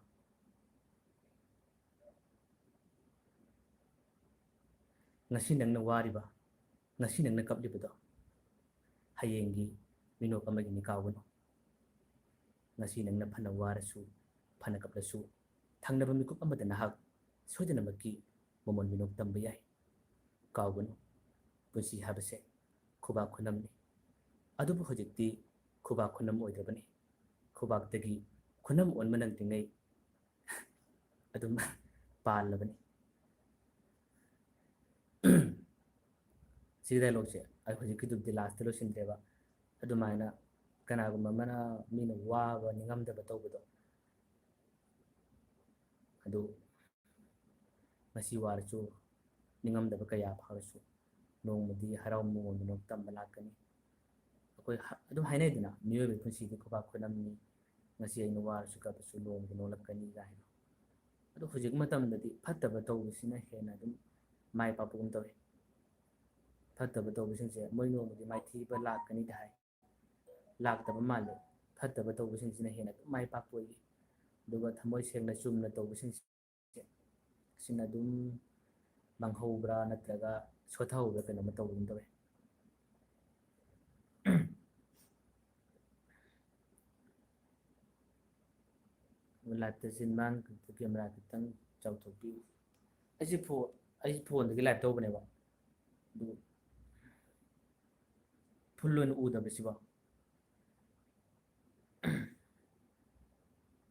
ꯉꯁꯤ ꯅꯪꯅ ꯋꯥꯔꯤꯕ, ꯉꯁꯤ ꯅꯪꯅ ꯀꯞꯂꯤꯕꯗꯣ, ꯍꯌꯦꯡꯒꯤ ꯃꯤꯅꯣꯛ ꯑꯃꯒꯤꯅꯤ, ꯀꯥꯎꯒꯅꯨ꯫ ꯉꯁꯤ ꯅꯪꯅ ꯐꯅ ꯋꯥꯔꯁꯨ, ꯐꯅ ꯀꯞꯂꯁꯨ, ꯊꯪꯅꯕ ꯃꯤꯀꯨꯞ ꯑꯃꯗ ꯅꯍꯥꯛ ꯁꯣꯏꯗꯅꯃꯛꯀꯤ ꯃꯃꯣꯟ ꯃꯤꯅꯣꯛ ꯇꯝꯕ ꯌꯥꯏ꯫ ꯀꯥꯎꯒꯅꯨ, ꯄꯨꯟꯁꯤ ꯍꯥꯏꯕꯁꯦ ꯈꯨꯕꯥꯛ ꯈꯨꯅꯝꯅꯤ꯫ ꯑꯗꯨꯕꯨ ꯍꯧꯖꯤꯛꯇꯤ ꯈꯨꯕꯥꯛ ꯈꯨꯅꯝ ꯑꯣꯏꯗ꯭ꯔꯕꯅꯤ꯫ ꯈꯨꯕꯥꯛꯇꯒꯤ ꯈꯨꯅꯝ ꯑꯣꯟꯕ ꯅꯪꯗ꯭ꯔꯤꯉꯩ ꯑꯗꯨꯝ ꯄꯥꯜꯂꯕꯅꯤ꯫ ꯁꯤꯒꯤ dialogueꯁꯦ ꯑꯩ ꯍꯧꯖꯤꯛꯀꯤꯗꯨꯕꯨꯗꯤ lastꯇ ꯂꯣꯏꯁꯤꯟꯗ꯭ꯔꯦꯕ, ꯑꯗꯨꯃꯥꯏꯅ ꯀꯅꯥꯒꯨꯝꯕ ꯑꯃꯅ ꯃꯤꯅ ꯋꯥꯕ ꯅꯤꯡꯉꯝꯗꯕ ꯇꯧꯕꯗꯣ, ꯑꯗꯨ ꯉꯁꯤ ꯋꯥꯔꯁꯨ, ꯅꯤꯡꯉꯝꯗꯕ ꯀꯌꯥ ꯐꯥꯎꯔꯁꯨ, ꯅꯣꯡꯃꯗꯤ ꯍꯔꯥꯎ ꯃꯣꯃꯣꯟꯗꯨꯅ ꯇꯝꯕ ꯂꯥꯛꯀꯅꯤ꯫ ꯑꯩꯈꯣꯏ ꯍ-, ꯑꯗꯨꯝ ꯍꯥꯏꯅꯩꯗꯅ, "ꯃꯤꯑꯣꯏꯕꯒꯤ ꯄꯨꯟꯁꯤꯗꯤ ꯈꯨꯕꯥꯛ ꯈꯨꯅꯝꯅꯤ, ꯉꯁꯤ ꯑꯩꯅ ꯋꯥꯔꯁꯨ ꯀꯞꯄꯁꯨ ꯅꯣꯡꯃꯗꯤ ꯅꯣꯛꯂꯛꯀꯅꯤ" ꯀꯥꯏꯅ꯫ ꯑꯗꯣ ꯍꯧꯖꯤꯛ ꯃꯇꯝꯗꯗꯤ ꯐꯠꯇꯕ ꯇꯧꯕꯁꯤꯅ ꯍꯦꯟꯅ ꯑꯗꯨꯝ ꯃꯥꯏ ꯄꯥꯛꯄꯒꯨꯝ ꯇꯧꯏ꯫ ꯐꯠꯇꯕ ꯇꯧꯕꯁꯤꯡꯁꯦ ꯃꯣꯏ ꯅꯣꯡꯃꯗꯤ ꯃꯥꯏꯊꯤꯕ ꯂꯥꯛꯀꯅꯤꯗꯤ ꯍꯥꯏ, ꯂꯥꯛꯇꯕ ꯃꯥꯜꯂꯦ꯫ ꯐꯠꯇꯕ ꯇꯧꯕꯁꯤꯡꯁꯤꯅ ꯍꯦꯟꯅ ꯑꯗꯨꯝ ꯃꯥꯏ ꯄꯥꯛꯄ ꯑꯣꯏꯌꯦ꯫ ꯑꯗꯨꯒ ꯊꯃꯣꯏ ꯁꯦꯡꯅ ꯆꯨꯝꯅ ꯇꯧꯕꯁꯤꯡꯁꯦ, ꯁꯤꯅ ꯑꯗꯨꯝ ꯃꯥꯡꯍꯧꯕ꯭ꯔꯥ ꯅꯠꯇ꯭ꯔꯒ ꯁꯣꯊꯍꯧꯕ꯭ꯔꯥ ꯀꯩꯅꯣꯝꯃ ꯇꯧꯕꯒꯨꯝ ꯇꯧꯋꯦ꯫ ꯂꯥꯏꯞꯇ ꯆꯤꯟꯕꯥꯡ ꯀꯦꯃꯦꯔꯥ ꯈꯤꯇꯪ ꯆꯥꯎꯊꯣꯛꯄꯤꯌꯨ꯫ ꯑꯩꯁꯦ ꯐꯣꯟ, ꯑꯩꯁꯦ ꯐꯣꯟꯗꯒꯤ ꯂꯥꯏꯞ ꯇꯧꯕꯅꯦꯕ, ꯑꯗꯨ ꯐꯨꯜ ꯑꯣꯏꯅ ꯎꯗꯕꯁꯤꯕꯣ꯫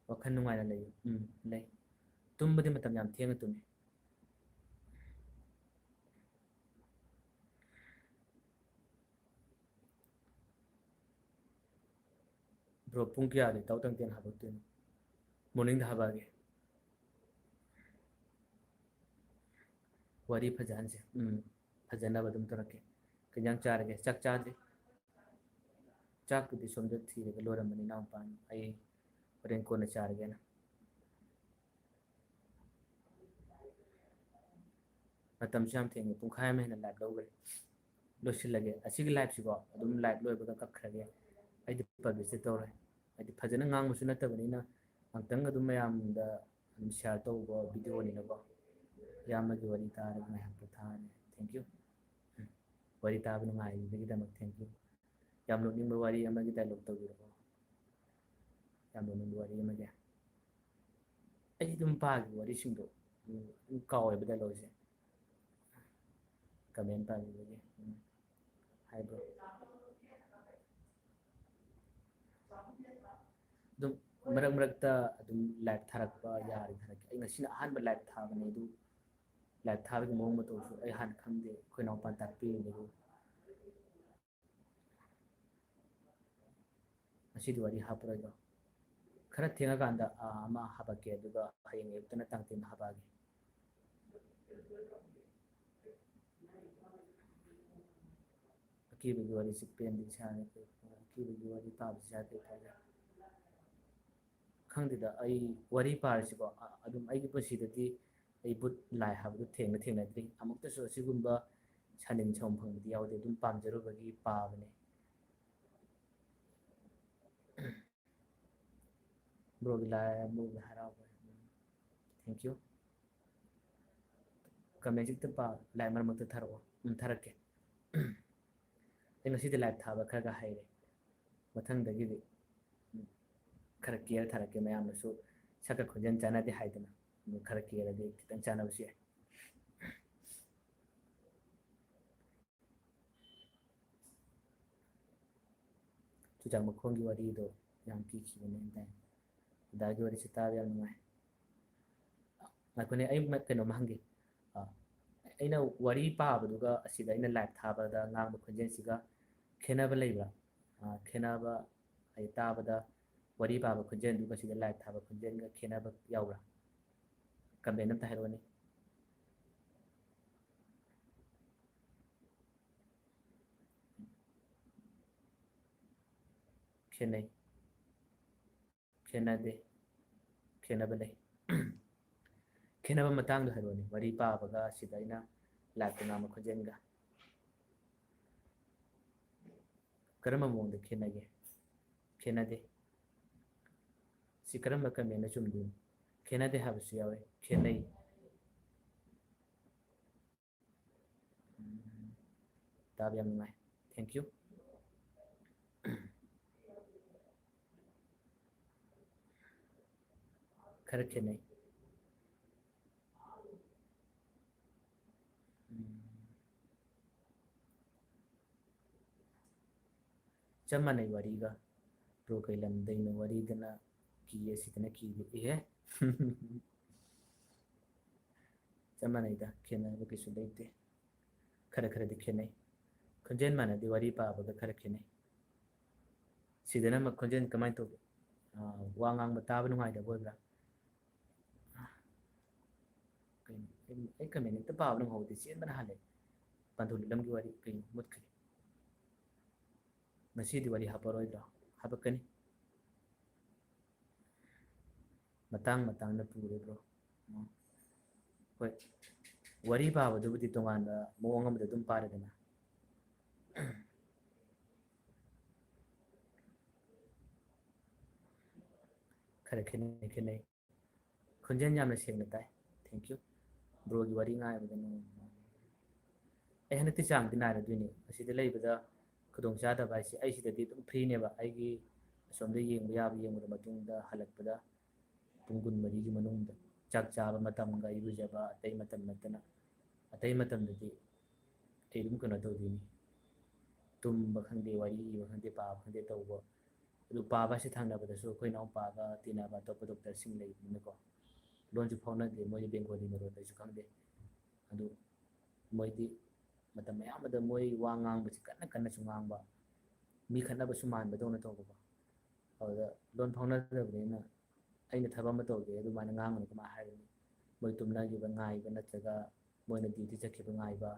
ꯋꯥꯈꯜ ꯅꯨꯡꯉꯥꯏꯅ ꯂꯩꯌꯨ꯫ ꯎꯝ, ꯂꯩ꯫ ꯇꯨꯝꯕꯗꯤ ꯃꯇꯝ ꯌꯥꯝ ꯊꯦꯡꯅ ꯇꯨꯝꯃꯤ꯫ ꯕ꯭ꯔꯣ, ꯄꯨꯡ ꯀꯌꯥꯗ ꯏꯇꯥꯎ ꯇꯪꯇꯦꯟ ꯍꯥꯄꯛꯇꯣꯏꯅꯣ? ꯃꯣꯔꯅꯤꯡꯗ ꯍꯥꯄꯛꯑꯒꯦ꯫ ꯋꯥꯔꯤ ꯐꯖꯍꯟꯁꯦ꯫ ꯎꯝ, ꯐꯖꯅꯕ ꯑꯗꯨꯝ ꯇꯧꯔꯛꯀꯦ꯫ ꯀꯩ ꯏꯟꯖꯥꯡ ꯆꯥꯔꯒꯦ? ꯆꯥꯛ ꯆꯥꯗ꯭ꯔꯤ꯫ ꯆꯥꯛꯄꯨꯗꯤ ꯁꯣꯝꯗ ꯊꯤꯔꯒ ꯂꯣꯏꯔꯝꯕꯅꯤ ꯏꯅꯥꯎꯄꯥꯅ꯫ ꯑꯩ ꯍꯣꯔꯦꯟ ꯀꯣꯟꯅ ꯆꯥꯔꯒꯦꯅ꯫ ꯃꯇꯝꯁꯨ ꯌꯥꯝ ꯊꯦꯡꯉꯦ, ꯄꯨꯡꯈꯥꯏ ꯑꯃ ꯍꯦꯟꯅ ꯂꯥꯏꯞ ꯂꯧꯈ꯭ꯔꯦ꯫ ꯂꯣꯏꯁꯤꯜꯂꯒꯦ꯫ ꯑꯁꯤꯒꯤ ꯂꯥꯏꯞꯁꯤꯀꯣ ꯑꯗꯨꯝ ꯂꯥꯏꯞ ꯂꯣꯏꯕꯒ ꯀꯛꯈ꯭ꯔꯒꯦ꯫ ꯑꯩꯗꯤ ꯄꯕ꯭ꯂꯤꯁꯇꯤ ꯇꯧꯔꯣꯏ, ꯍꯥꯏꯗꯤ ꯐꯖꯅ ꯉꯥꯡꯕꯁꯨ ꯅꯠꯇꯕꯅꯤꯅ꯫ ꯉꯥꯛꯇꯪ ꯑꯗꯨꯝ ꯃꯌꯥꯝꯗ ꯑꯗꯨꯝ ꯁꯤꯌꯥꯔ ꯇꯧꯕ ꯚꯤꯗꯤꯑꯣꯅꯤꯅꯀꯣ꯫ ꯏꯌꯥꯝꯕꯒꯤ ꯋꯥꯔꯤ ꯇꯥꯔꯒ ꯉꯥꯏꯍꯥꯛ ꯄꯣꯊꯥꯔꯅꯤ꯫ Thank you꯫ ꯎꯝ꯫ ꯋꯥꯔꯤ ꯇꯥꯕ ꯅꯨꯡꯉꯥꯏꯕꯒꯤꯗꯃꯛ thank you꯫ ꯌꯥꯝ ꯅꯣꯛꯅꯤꯡꯕ ꯋꯥꯔꯤ ꯑꯃꯒꯤ ꯗꯥꯏꯂꯣꯛ ꯇꯧꯕꯤꯔꯛꯑꯣ꯫ ꯌꯥꯝ ꯅꯣꯛꯅꯤꯡꯕ ꯋꯥꯔꯤ ꯑꯃꯒꯤ꯫ ꯑꯩ ꯑꯗꯨꯝ ꯄꯥꯒꯤ ꯋꯥꯔꯤꯁꯤꯡꯗꯣ꯫ ꯎꯝ, ꯑꯗꯨꯝ ꯀꯥꯎꯋꯦꯕ ꯗꯥꯏꯂꯣꯛꯁꯦ꯫ ꯀꯃꯦꯟ ꯄꯥꯕꯤꯕꯒꯤ꯫ ꯎꯝ꯫ ꯍꯥꯏꯕ꯭ꯔꯣ? ꯑꯗꯨꯝ ꯃꯔꯛ ꯃꯔꯛꯇ ꯑꯗꯨꯝ ꯂꯥꯏꯞ ꯊꯥꯔꯛꯄ ꯌꯥꯔꯗꯤ ꯊꯥꯔꯛꯀꯦ꯫ ꯑꯩ ꯉꯁꯤꯅ ꯑꯍꯥꯟꯕ ꯂꯥꯏꯞ ꯊꯥꯕꯅꯦ, ꯑꯗꯨ ꯂꯥꯏꯞ ꯊꯥꯕꯒꯤ ꯃꯑꯣꯡ ꯃꯇꯧꯁꯨ ꯑꯩ ꯍꯥꯟꯅ ꯈꯪꯗꯦ, ꯑꯩꯈꯣꯏ ꯏꯅꯥꯎꯄꯥꯅ ꯇꯥꯛꯄꯤꯔꯤꯅꯦ꯫ ꯑꯗꯨ ꯉꯁꯤꯗꯤ ꯋꯥꯔꯤ ꯍꯥꯞꯄꯔꯣꯏꯗ꯭ꯔꯣ? ꯈꯔ ꯊꯦꯡꯉꯀꯥꯟꯗ, ꯑꯥ, ꯑꯃ ꯍꯥꯞꯄꯛꯀꯦ, ꯑꯗꯨꯒ ꯍꯌꯦꯡ ꯑꯌꯨꯛꯇꯅ ꯇꯥꯡ ꯇꯦꯟ ꯍꯥꯞꯄꯛꯑꯒꯦ꯫ ꯑꯀꯤꯕꯒꯤ ꯋꯥꯔꯤꯁꯤ ꯄꯦꯟꯗꯤ ꯏꯁꯥꯅ, ꯑꯀꯤꯕꯒꯤ ꯋꯥꯔꯤ ꯄꯥꯕꯁꯤ ꯏꯁꯥ ꯀꯩ ꯐꯥꯎꯒꯦ? ꯈꯪꯗꯦꯗ, ꯑꯩ ꯋꯥꯔꯤ ꯄꯥꯔꯤꯁꯤꯀꯣ, ꯑ-, ꯑꯗꯨꯝ ꯑꯩꯒꯤ ꯄꯨꯟꯁꯤꯗꯗꯤ ꯑꯩ ꯚꯨꯠ ꯂꯥꯏ ꯍꯥꯏꯕꯗꯨ ꯊꯦꯡꯅ ꯊꯦꯡꯅꯗ꯭ꯔꯤ꯫ ꯑꯃꯨꯛꯇꯁꯨ ꯑꯁꯤꯒꯨꯝꯕ ꯁꯥꯅꯤꯟ ꯁꯝ ꯐꯪꯕꯗꯤ ꯌꯥꯎꯗꯦ꯫ ꯑꯗꯨꯝ ꯄꯥꯝꯖꯔꯨꯕꯒꯤ ꯄꯥꯕꯅꯦ꯫ ꯕ꯭ꯔꯣꯒꯤ ꯂꯥꯏ, ꯕ꯭ꯔꯣꯒꯤ ꯍꯔꯥꯎꯕ꯫ Thank you꯫ ꯀꯃꯦꯟꯁꯤ ꯈꯤꯇꯪ ꯄꯥ, ꯂꯥꯏ ꯃꯔꯛ ꯃꯔꯛꯇ ꯊꯥꯔꯛꯑꯣ꯫ ꯎꯝ, ꯊꯥꯔꯛꯀꯦ꯫ ꯑꯩ ꯉꯁꯤꯗꯤ ꯂꯥꯏꯚ ꯊꯥꯕ ꯈꯔ ꯈꯔ ꯍꯩꯔꯦ꯫ ꯃꯊꯪꯗꯒꯤꯗꯤ, ꯎꯝ, ꯈꯔ ꯀꯦꯌꯔ ꯊꯥꯔꯛꯀꯦ꯫ ꯃꯌꯥꯝꯅꯁꯨ ꯁꯛꯀ ꯈꯣꯟꯖꯦꯜ ꯆꯥꯟꯅꯗꯦ ꯍꯥꯏꯗꯅ, ꯑꯗꯨ ꯈꯔ ꯀꯦꯌꯔꯗꯤ ꯈꯤꯇꯪ ꯆꯥꯟꯅꯕꯁꯨ ꯌꯥꯏ꯫ ꯆꯨꯖꯥꯛ ꯃꯈꯣꯡꯒꯤ ꯋꯥꯔꯤꯗꯣ ꯌꯥꯝ ꯀꯤꯈꯤꯕꯅꯦ ꯍꯥꯏꯇꯥꯏ꯫ ꯗꯥꯒꯤ ꯋꯥꯔꯤꯁꯦ ꯇꯥꯕ ꯌꯥꯝ ꯅꯨꯡꯉꯥꯏ꯫ ꯉꯥꯏꯈꯣꯅꯦ, ꯑꯩ ꯃ-, ꯀꯩꯅꯣꯝ ꯍꯪꯒꯦ꯫ ꯑ, ꯑꯩꯅ ꯋꯥꯔꯤ ꯄꯥꯕꯗꯨꯒ ꯑꯁꯤꯗ ꯑꯩꯅ ꯂꯥꯏꯚ ꯊꯥꯕꯗ ꯉꯥꯡꯕ ꯈꯣꯟꯖꯦꯜꯁꯤꯒ ꯈꯦꯠꯅꯕ ꯂꯩꯕ꯭ꯔꯥ? ꯑ, ꯈꯦꯠꯅꯕ, ꯑꯩ ꯇꯥꯕꯗ ꯋꯥꯔꯤ ꯄꯥꯕ ꯈꯣꯟꯖꯦꯜꯗꯨꯒ ꯁꯤꯗ ꯂꯥꯏꯚ ꯊꯥꯕ ꯈꯣꯟꯖꯦꯜꯒ ꯈꯦꯠꯅꯕ ꯌꯥꯎꯕ꯭ꯔꯥ? ꯀꯃꯦꯟ ꯑꯝꯇ ꯍꯥꯏꯔꯛꯑꯣꯅꯦ꯫ ꯈꯦꯠꯅꯩ꯫ ꯈꯦꯠꯅꯗꯦ꯫ ꯈꯦꯠꯅꯕ ꯂꯩ꯫ ꯈꯦꯠꯅꯕ ꯃꯇꯥꯡꯗꯣ ꯍꯥꯏꯔꯛꯑꯣꯅꯦ, ꯋꯥꯔꯤ ꯄꯥꯕꯒ ꯁꯤꯗ ꯑꯩꯅ ꯂꯥꯏꯚꯇ ꯉꯥꯡꯕ ꯈꯣꯟꯖꯦꯜꯒ꯫ ꯀꯔꯝꯕ ꯃꯑꯣꯡꯗ ꯈꯦꯠꯅꯒꯦ? ꯈꯦꯠꯅꯗꯦ꯫ ꯁꯤ ꯀꯔꯝꯕ ꯀꯃꯦꯟꯅ ꯆꯨꯝꯗꯣꯏꯅꯣ? ꯈꯦꯠꯅꯗꯦ ꯍꯥꯏꯕꯁꯨ ꯌꯥꯎꯋꯦ, ꯈꯦꯠꯅꯩ꯫ ꯎꯝ, ꯇꯥꯕ ꯌꯥꯝ ꯅꯨꯡꯉꯥꯏ꯫ Thank you꯫ ꯈꯔ ꯈꯦꯠꯅꯩ꯫ ꯎꯝ꯫ ꯆꯞ ꯃꯥꯟꯅꯩ ꯋꯥꯔꯤꯒ꯫ ꯕ꯭ꯔꯣ ꯀꯩ ꯂꯝꯗꯩꯅꯣ? ꯋꯥꯔꯤꯗꯅ ꯀꯤꯌꯦ, ꯁꯤꯗꯅ ꯀꯤꯗꯦ꯫ ꯑꯦꯍꯦ꯫ ꯆꯞ ꯃꯥꯟꯅꯩꯗ, ꯈꯦꯠꯅꯕ ꯀꯩꯁꯨ ꯂꯩꯇꯦ꯫ ꯈꯔ ꯈꯔꯗꯤ ꯈꯦꯠꯅꯩ꯫ ꯈꯣꯟꯖꯦꯜ ꯃꯥꯟꯅꯗꯦ, ꯋꯥꯔꯤ ꯄꯥꯕꯗ ꯈꯔ ꯈꯦꯠꯅꯩ꯫ ꯁꯤꯗꯅ ꯑꯃ ꯈꯣꯟꯖꯦꯜ ꯀꯃꯥꯏꯅ ꯇꯧꯒꯦ? ꯑꯥ, ꯋꯥ ꯉꯥꯡꯕ ꯇꯥꯕ ꯅꯨꯡꯉꯥꯏꯇꯕ ꯑꯣꯏꯕ꯭ꯔꯥ? ꯀꯩꯅꯣ, ꯑꯩ, ꯑꯩ ꯀꯃꯦꯟ ꯍꯦꯛꯇ ꯄꯥꯕ ꯅꯪꯍꯧꯗꯦ, ꯆꯦꯟꯕꯅ ꯍꯥꯜꯂꯦ꯫ ꯄꯟꯊꯨꯡ ꯂꯤꯛꯂꯝꯒꯤ ꯋꯥꯔꯤ ꯀꯩꯅꯣ ꯃꯨꯠꯈ꯭ꯔꯦ꯫ ꯉꯁꯤꯗꯤ ꯋꯥꯔꯤ ꯍꯥꯞꯄꯔꯣꯏꯗ꯭ꯔꯣ? ꯍꯥꯄꯛꯀꯅꯤ꯫ ꯃꯇꯥꯡ ꯃꯇꯥꯡꯅ ꯄꯨꯔꯦ, bro꯫ ꯎꯝ꯫ ꯍꯣꯏ, ꯋꯥꯔꯤ ꯄꯥꯕꯗꯨꯕꯨꯗꯤ ꯇꯣꯉꯥꯟꯕ ꯃꯑꯣꯡ ꯑꯃꯗ ꯑꯗꯨꯝ ꯄꯥꯔꯦꯗꯅ꯫ ꯈꯔ ꯈꯦꯠꯅꯩ, ꯈꯦꯠꯅꯩ꯫ ꯈꯣꯟꯖꯦꯜ ꯌꯥꯝꯅ ꯁꯦꯡꯅ ꯇꯥꯏ꯫ Thank you꯫ Broꯒꯤ ꯋꯥꯔꯤ ꯉꯥꯏꯕꯗ ꯅꯨꯡꯉꯥꯏ꯫ ꯑꯩ ꯍꯟꯗꯛꯇꯤ ꯆꯥꯡꯗꯤ ꯅꯥꯏꯔꯗꯣꯏꯅꯦ꯫ ꯑꯁꯤꯗ ꯂꯩꯕꯗ ꯈꯨꯗꯣꯡꯆꯥꯗꯕ ꯍꯥꯏꯁꯦ, ꯑꯩ ꯁꯤꯗꯗꯤ ꯑꯗꯨꯝ freeꯅꯦꯕ꯫ ꯑꯩꯒꯤ ꯑꯁꯣꯝꯗ ꯌꯦꯡꯕ ꯌꯥꯕ ꯌꯦꯡꯉꯨꯔ ꯃꯇꯨꯡꯗ ꯍꯜꯂꯛꯄꯗ ꯄꯨꯡ ꯀꯨꯟꯃꯔꯤꯒꯤ ꯃꯅꯨꯡꯗ ꯆꯥꯛ ꯆꯥꯕ ꯃꯇꯝꯒ ꯏꯔꯨꯖꯕ ꯑꯇꯩ ꯃꯇꯝ ꯅꯠꯇꯅ, ꯑꯇꯩ ꯃꯇꯝꯗꯗꯤ ꯑꯩ ꯑꯗꯨꯝ ꯀꯩꯅꯣ ꯇꯧꯗꯣꯏꯅꯤ꯫ ꯇꯨꯝꯕ ꯈꯪꯗꯦ, ꯋꯥꯔꯤ ꯏꯕ ꯈꯪꯗꯦ, ꯄꯥꯕ ꯈꯪꯗꯦ ꯇꯧꯕ꯫ ꯑꯗꯨ ꯄꯥꯕ ꯍꯥꯏꯁꯦ ꯊꯪꯅꯕꯗꯁꯨ ꯑꯩꯈꯣꯏ ꯏꯅꯥꯎꯄꯥꯒ ꯇꯤꯟꯅꯕ ꯑꯇꯣꯞꯄ doctorꯁꯤꯡ ꯂꯩꯕꯅꯤꯅꯀꯣ, ꯂꯣꯟꯁꯨ ꯐꯥꯎꯅꯗꯦ, ꯃꯣꯏꯗꯤ Bengali ꯃꯔꯣꯟꯗꯁꯨ ꯈꯪꯗꯦ꯫ ꯑꯗꯨ ꯃꯣꯏꯗꯤ ꯃꯇꯝ ꯑꯌꯥꯝꯕꯗ ꯃꯣꯏ ꯋꯥ ꯉꯥꯡꯕꯁꯤ ꯀꯟꯅ ꯀꯟꯅꯁꯨ ꯉꯥꯡꯕ, ꯃꯤ ꯈꯠꯅꯕꯁꯨ ꯃꯥꯟꯕꯗꯧꯅ ꯇꯧꯕꯀꯣ꯫ ꯑꯗꯨꯗ ꯂꯣꯟ ꯐꯥꯎꯅꯗꯕꯅꯤꯅ ꯑꯩꯅ ꯊꯕꯛ ꯑꯃ ꯇꯧꯒꯦ, ꯑꯗꯨꯃꯥꯏꯅ ꯉꯥꯡꯒꯅꯨ ꯀꯃꯥꯏꯅ ꯍꯥꯏꯔꯨꯅꯤ? ꯃꯣꯏ ꯇꯨꯝꯅꯈꯤꯕ ꯉꯥꯏꯕ ꯅꯠꯇ꯭ꯔꯒ ꯃꯣꯏꯅ duty ꯆꯠꯈꯤꯕ ꯉꯥꯏꯕ,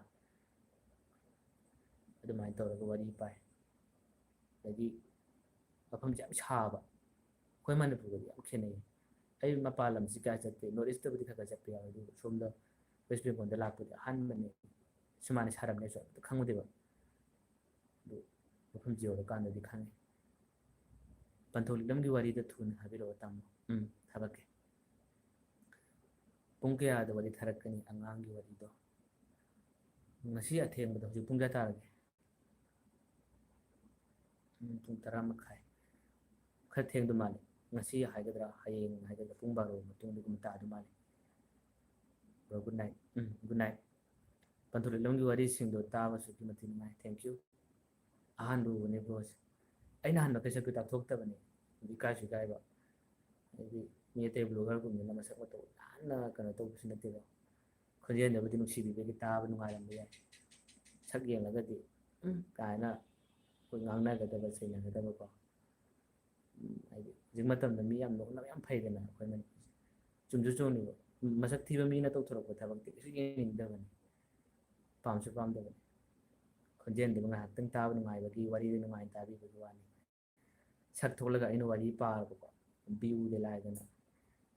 ꯑꯗꯨꯃꯥꯏꯅ ꯇꯧꯔꯒ ꯋꯥꯔꯤ ꯄꯥꯏ꯫ ꯑꯗꯒꯤ ꯃꯐꯝꯁꯦ ꯌꯥꯝ ꯁꯥꯕ, ꯑꯩꯈꯣꯏ ꯃꯅꯤꯄꯨꯔꯒꯗꯤ ꯌꯥꯝ ꯈꯦꯠꯅꯩ꯫ ꯑꯩ ꯃꯄꯥꯟ ꯂꯝꯁꯤ ꯀꯌꯥ ꯆꯠꯇꯦ, North Eastꯇꯕꯨꯗꯤ ꯈꯔ ꯈꯔ ꯆꯠꯄ ꯌꯥꯎꯋꯦ, ꯑꯗꯨꯕꯨ ꯁꯣꯝꯗ West Bengalꯗ ꯂꯥꯛꯄꯗꯤ ꯑꯍꯥꯟꯕꯅꯦ ꯁꯨꯃꯥꯏꯅ ꯁꯥꯔꯝꯅꯦꯁꯨ ꯑꯝꯇ ꯈꯪꯉꯨꯗꯦꯕ꯫ ꯑꯗꯨ ꯃꯐꯝꯁꯤ ꯌꯧꯔꯀꯥꯟꯗꯗꯤ ꯈꯪꯉꯤ꯫ ꯄꯟꯊꯧ ꯂꯤꯛꯂꯝꯒꯤ ꯋꯥꯔꯤꯗ ꯊꯨꯅ ꯍꯥꯏꯕꯤꯔꯛꯑꯣ, ꯇꯥꯃꯣ꯫ ꯎꯝ, ꯊꯥꯒꯠꯀꯦ꯫ ꯄꯨꯡ ꯀꯌꯥꯗ ꯋꯥꯔꯤ ꯊꯥꯔꯛꯀꯅꯤ, ꯑꯉꯥꯡꯒꯤ ꯋꯥꯔꯤꯗꯣ? ꯉꯁꯤ ꯑꯊꯦꯡꯕꯗ ꯍꯧꯖꯤꯛ ꯄꯨꯡ ꯀꯌꯥ ꯇꯥꯔꯒꯦ? ꯎꯝ, ꯄꯨꯡ ꯇꯔꯥ ꯃꯈꯥꯏ꯫ ꯈꯔ ꯊꯦꯡꯗꯧ ꯃꯥꯜꯂꯦ꯫ ꯉꯁꯤ ꯍꯥꯏꯒꯗ꯭ꯔꯥ, ꯍꯌꯦꯡ ꯍꯥꯏꯒꯗ꯭ꯔꯥ, ꯄꯨꯡ ꯕꯥꯔꯣ ꯃꯇꯨꯡꯗꯒꯨꯝꯕ ꯇꯥꯗꯧ ꯃꯥꯜꯂꯦ꯫ Bro, good night꯫ ꯎꯝ, good night꯫ ꯄꯟꯊꯨꯡ ꯂꯤꯛꯂꯝꯒꯤ ꯋꯥꯔꯤꯁꯤꯡꯗꯣ ꯇꯥꯕ ꯑꯁꯨꯛꯀꯤ ꯃꯇꯤꯛ ꯅꯨꯡꯉꯥꯏ꯫ Thank you꯫ ꯑꯍꯥꯟꯕ ꯎꯕꯅꯦ broꯁꯦ꯫ ꯑꯩꯅ ꯍꯥꯟꯕ ꯀꯩꯁꯛꯇꯨ ꯇꯥꯛꯊꯣꯛꯇꯕꯅꯦ꯫ ꯏꯀꯥꯏꯁꯨ ꯏꯀꯥꯏꯕ꯫ ꯍꯥꯏꯗꯤ ꯃꯤ ꯑꯇꯩ bloggerꯒꯨꯝꯕꯅ ꯃꯁꯛ ꯃꯇꯧ ꯌꯥꯝꯅ ꯀꯩꯅꯣ ꯇꯧꯕꯁꯨ ꯅꯠꯇꯦꯗꯣ꯫ ꯈꯣꯟꯖꯦꯜꯗꯕꯨꯗꯤ ꯅꯨꯡꯁꯤꯕꯤꯕꯒꯤ ꯇꯥꯕ ꯅꯨꯡꯉꯥꯏꯔꯝꯕ ꯌꯥꯏ꯫ ꯁꯛ ꯌꯦꯡꯂꯒꯗꯤ, "ꯎꯝ" ꯀꯥꯏꯅ ꯑꯩꯈꯣꯏ ꯉꯥꯡꯅꯒꯗꯕ, ꯆꯩꯅꯒꯗꯕꯀꯣ꯫ ꯎꯝ, ꯍꯥꯏꯗꯤ ꯍꯧꯖꯤꯛ ꯃꯇꯝꯗ ꯃꯤ ꯌꯥꯝ ꯅꯣꯛꯅꯕ ꯌꯥꯝ ꯐꯩꯗꯅ ꯑꯩꯈꯣꯏ ꯃꯅꯤꯄꯨꯔꯁꯦ꯫ ꯆꯨꯝꯁꯨ ꯆꯨꯝꯃꯤꯕ꯫ ꯎꯝ, ꯃꯁꯛ ꯊꯤꯕ ꯃꯤꯅ ꯇꯧꯊꯣꯔꯛꯄ ꯊꯕꯛꯇꯤ ꯀꯩꯁꯨ ꯌꯦꯡꯅꯤꯡꯗꯕꯅꯤ, ꯄꯥꯝꯁꯨ ꯄꯥꯝꯗꯕꯅꯤ꯫ ꯈꯣꯟꯖꯦꯜꯗꯨꯕꯨ ꯉꯥꯏꯍꯥꯛꯇꯪ ꯇꯥꯕ ꯅꯨꯡꯉꯥꯏꯕꯒꯤ, ꯋꯥꯔꯤꯗꯨ ꯅꯨꯡꯉꯥꯏꯅ ꯇꯥꯕꯤꯕꯒꯤ ꯋꯥꯅꯤ꯫ ꯁꯛ ꯊꯣꯛꯂꯒ ꯑꯩꯅ ꯋꯥꯔꯤ ꯄꯥꯔꯕꯀꯣ, ꯚ꯭ꯌꯨꯗꯤ ꯂꯥꯏꯗꯅ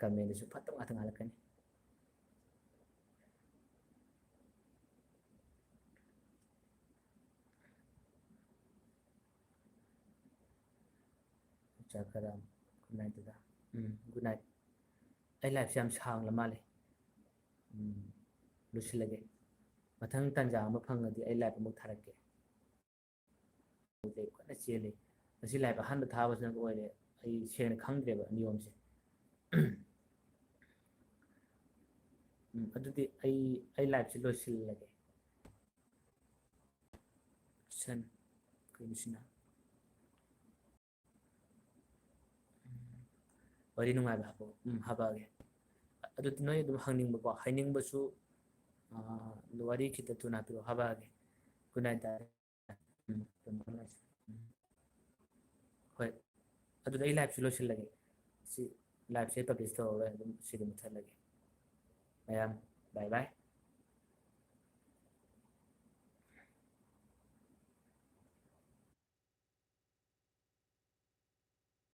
ꯀꯃꯦꯟꯗꯁꯨ ꯐꯠꯇꯕ ꯉꯥꯛꯇ ꯉꯥꯜꯂꯛꯀꯅꯤ꯫ ꯆꯠꯈ꯭ꯔꯦ꯫ Good night ꯗꯗꯥ꯫ ꯎꯝ, good night꯫ ꯑꯩ ꯂꯥꯏꯐꯁꯦ ꯌꯥꯝ ꯁꯥꯡꯂ ꯃꯥꯜꯂꯦ꯫ ꯎꯝ, ꯂꯣꯏꯁꯤꯜꯂꯒꯦ꯫ ꯃꯊꯪ ꯇꯥꯟꯖꯥ ꯑꯃ ꯐꯪꯉꯗꯤ ꯑꯩ ꯂꯥꯏꯐ ꯑꯃꯨꯛ ꯊꯥꯔꯛꯀꯦ꯫ ꯍꯧꯖꯤꯛ ꯀꯟꯅ ꯆꯦꯜꯂꯤ꯫ ꯉꯁꯤ ꯂꯥꯏꯐ ꯑꯍꯥꯟꯕ ꯊꯥꯕꯁꯤꯅ ꯑꯣꯏꯔꯦ꯫ ꯑꯩ ꯁꯦꯡꯅ ꯈꯪꯗ꯭ꯔꯦꯕ ꯅꯤꯌꯣꯝꯁꯦ꯫ ꯎꯝ, ꯑꯗꯨꯗꯤ ꯑꯩ, ꯑꯩ ꯂꯥꯏꯐꯁꯦ ꯂꯣꯏꯁꯤꯜꯂꯒꯦ꯫ ꯁꯟ, ꯀꯩꯅꯣꯁꯤꯅ? ꯎꯝ, ꯋꯥꯔꯤ ꯅꯨꯡꯉꯥꯏꯕ ꯍꯥꯞꯄꯛꯑꯣ꯫ ꯎꯝ, ꯍꯥꯄꯛꯑꯒꯦ꯫ ꯑꯗꯨꯗꯤ ꯅꯣꯏ ꯑꯗꯨꯝ ꯍꯪꯅꯤꯡꯕꯀꯣ, ꯍꯥꯏꯅꯤꯡꯕꯁꯨ, ꯑꯥ, ꯋꯥꯔꯤ ꯈꯤꯇ ꯊꯨꯅ ꯍꯥꯞꯄꯤꯔꯛꯑꯣ, ꯍꯥꯄꯛꯑꯒꯦ꯫ Good night ꯗꯥ꯫ ꯎꯝ, ꯑꯗꯨꯝ ꯐꯥꯎꯅꯁꯤ꯫ ꯎꯝ꯫ ꯍꯣꯏ꯫ ꯑꯗꯨꯗꯤ ꯑꯩ ꯂꯥꯏꯐꯁꯤ ꯂꯣꯏꯁꯤꯜꯂꯒꯦ꯫ ꯁꯤ ꯂꯥꯏꯐꯁꯦ ꯄꯕ꯭ꯂꯤꯁ ꯇꯧꯔꯔꯣꯏ, ꯑꯗꯨꯝ ꯁꯤꯗ ꯃꯨꯠꯊꯠꯂꯒꯦ꯫ ꯃꯌꯥꯝ, bye bye꯫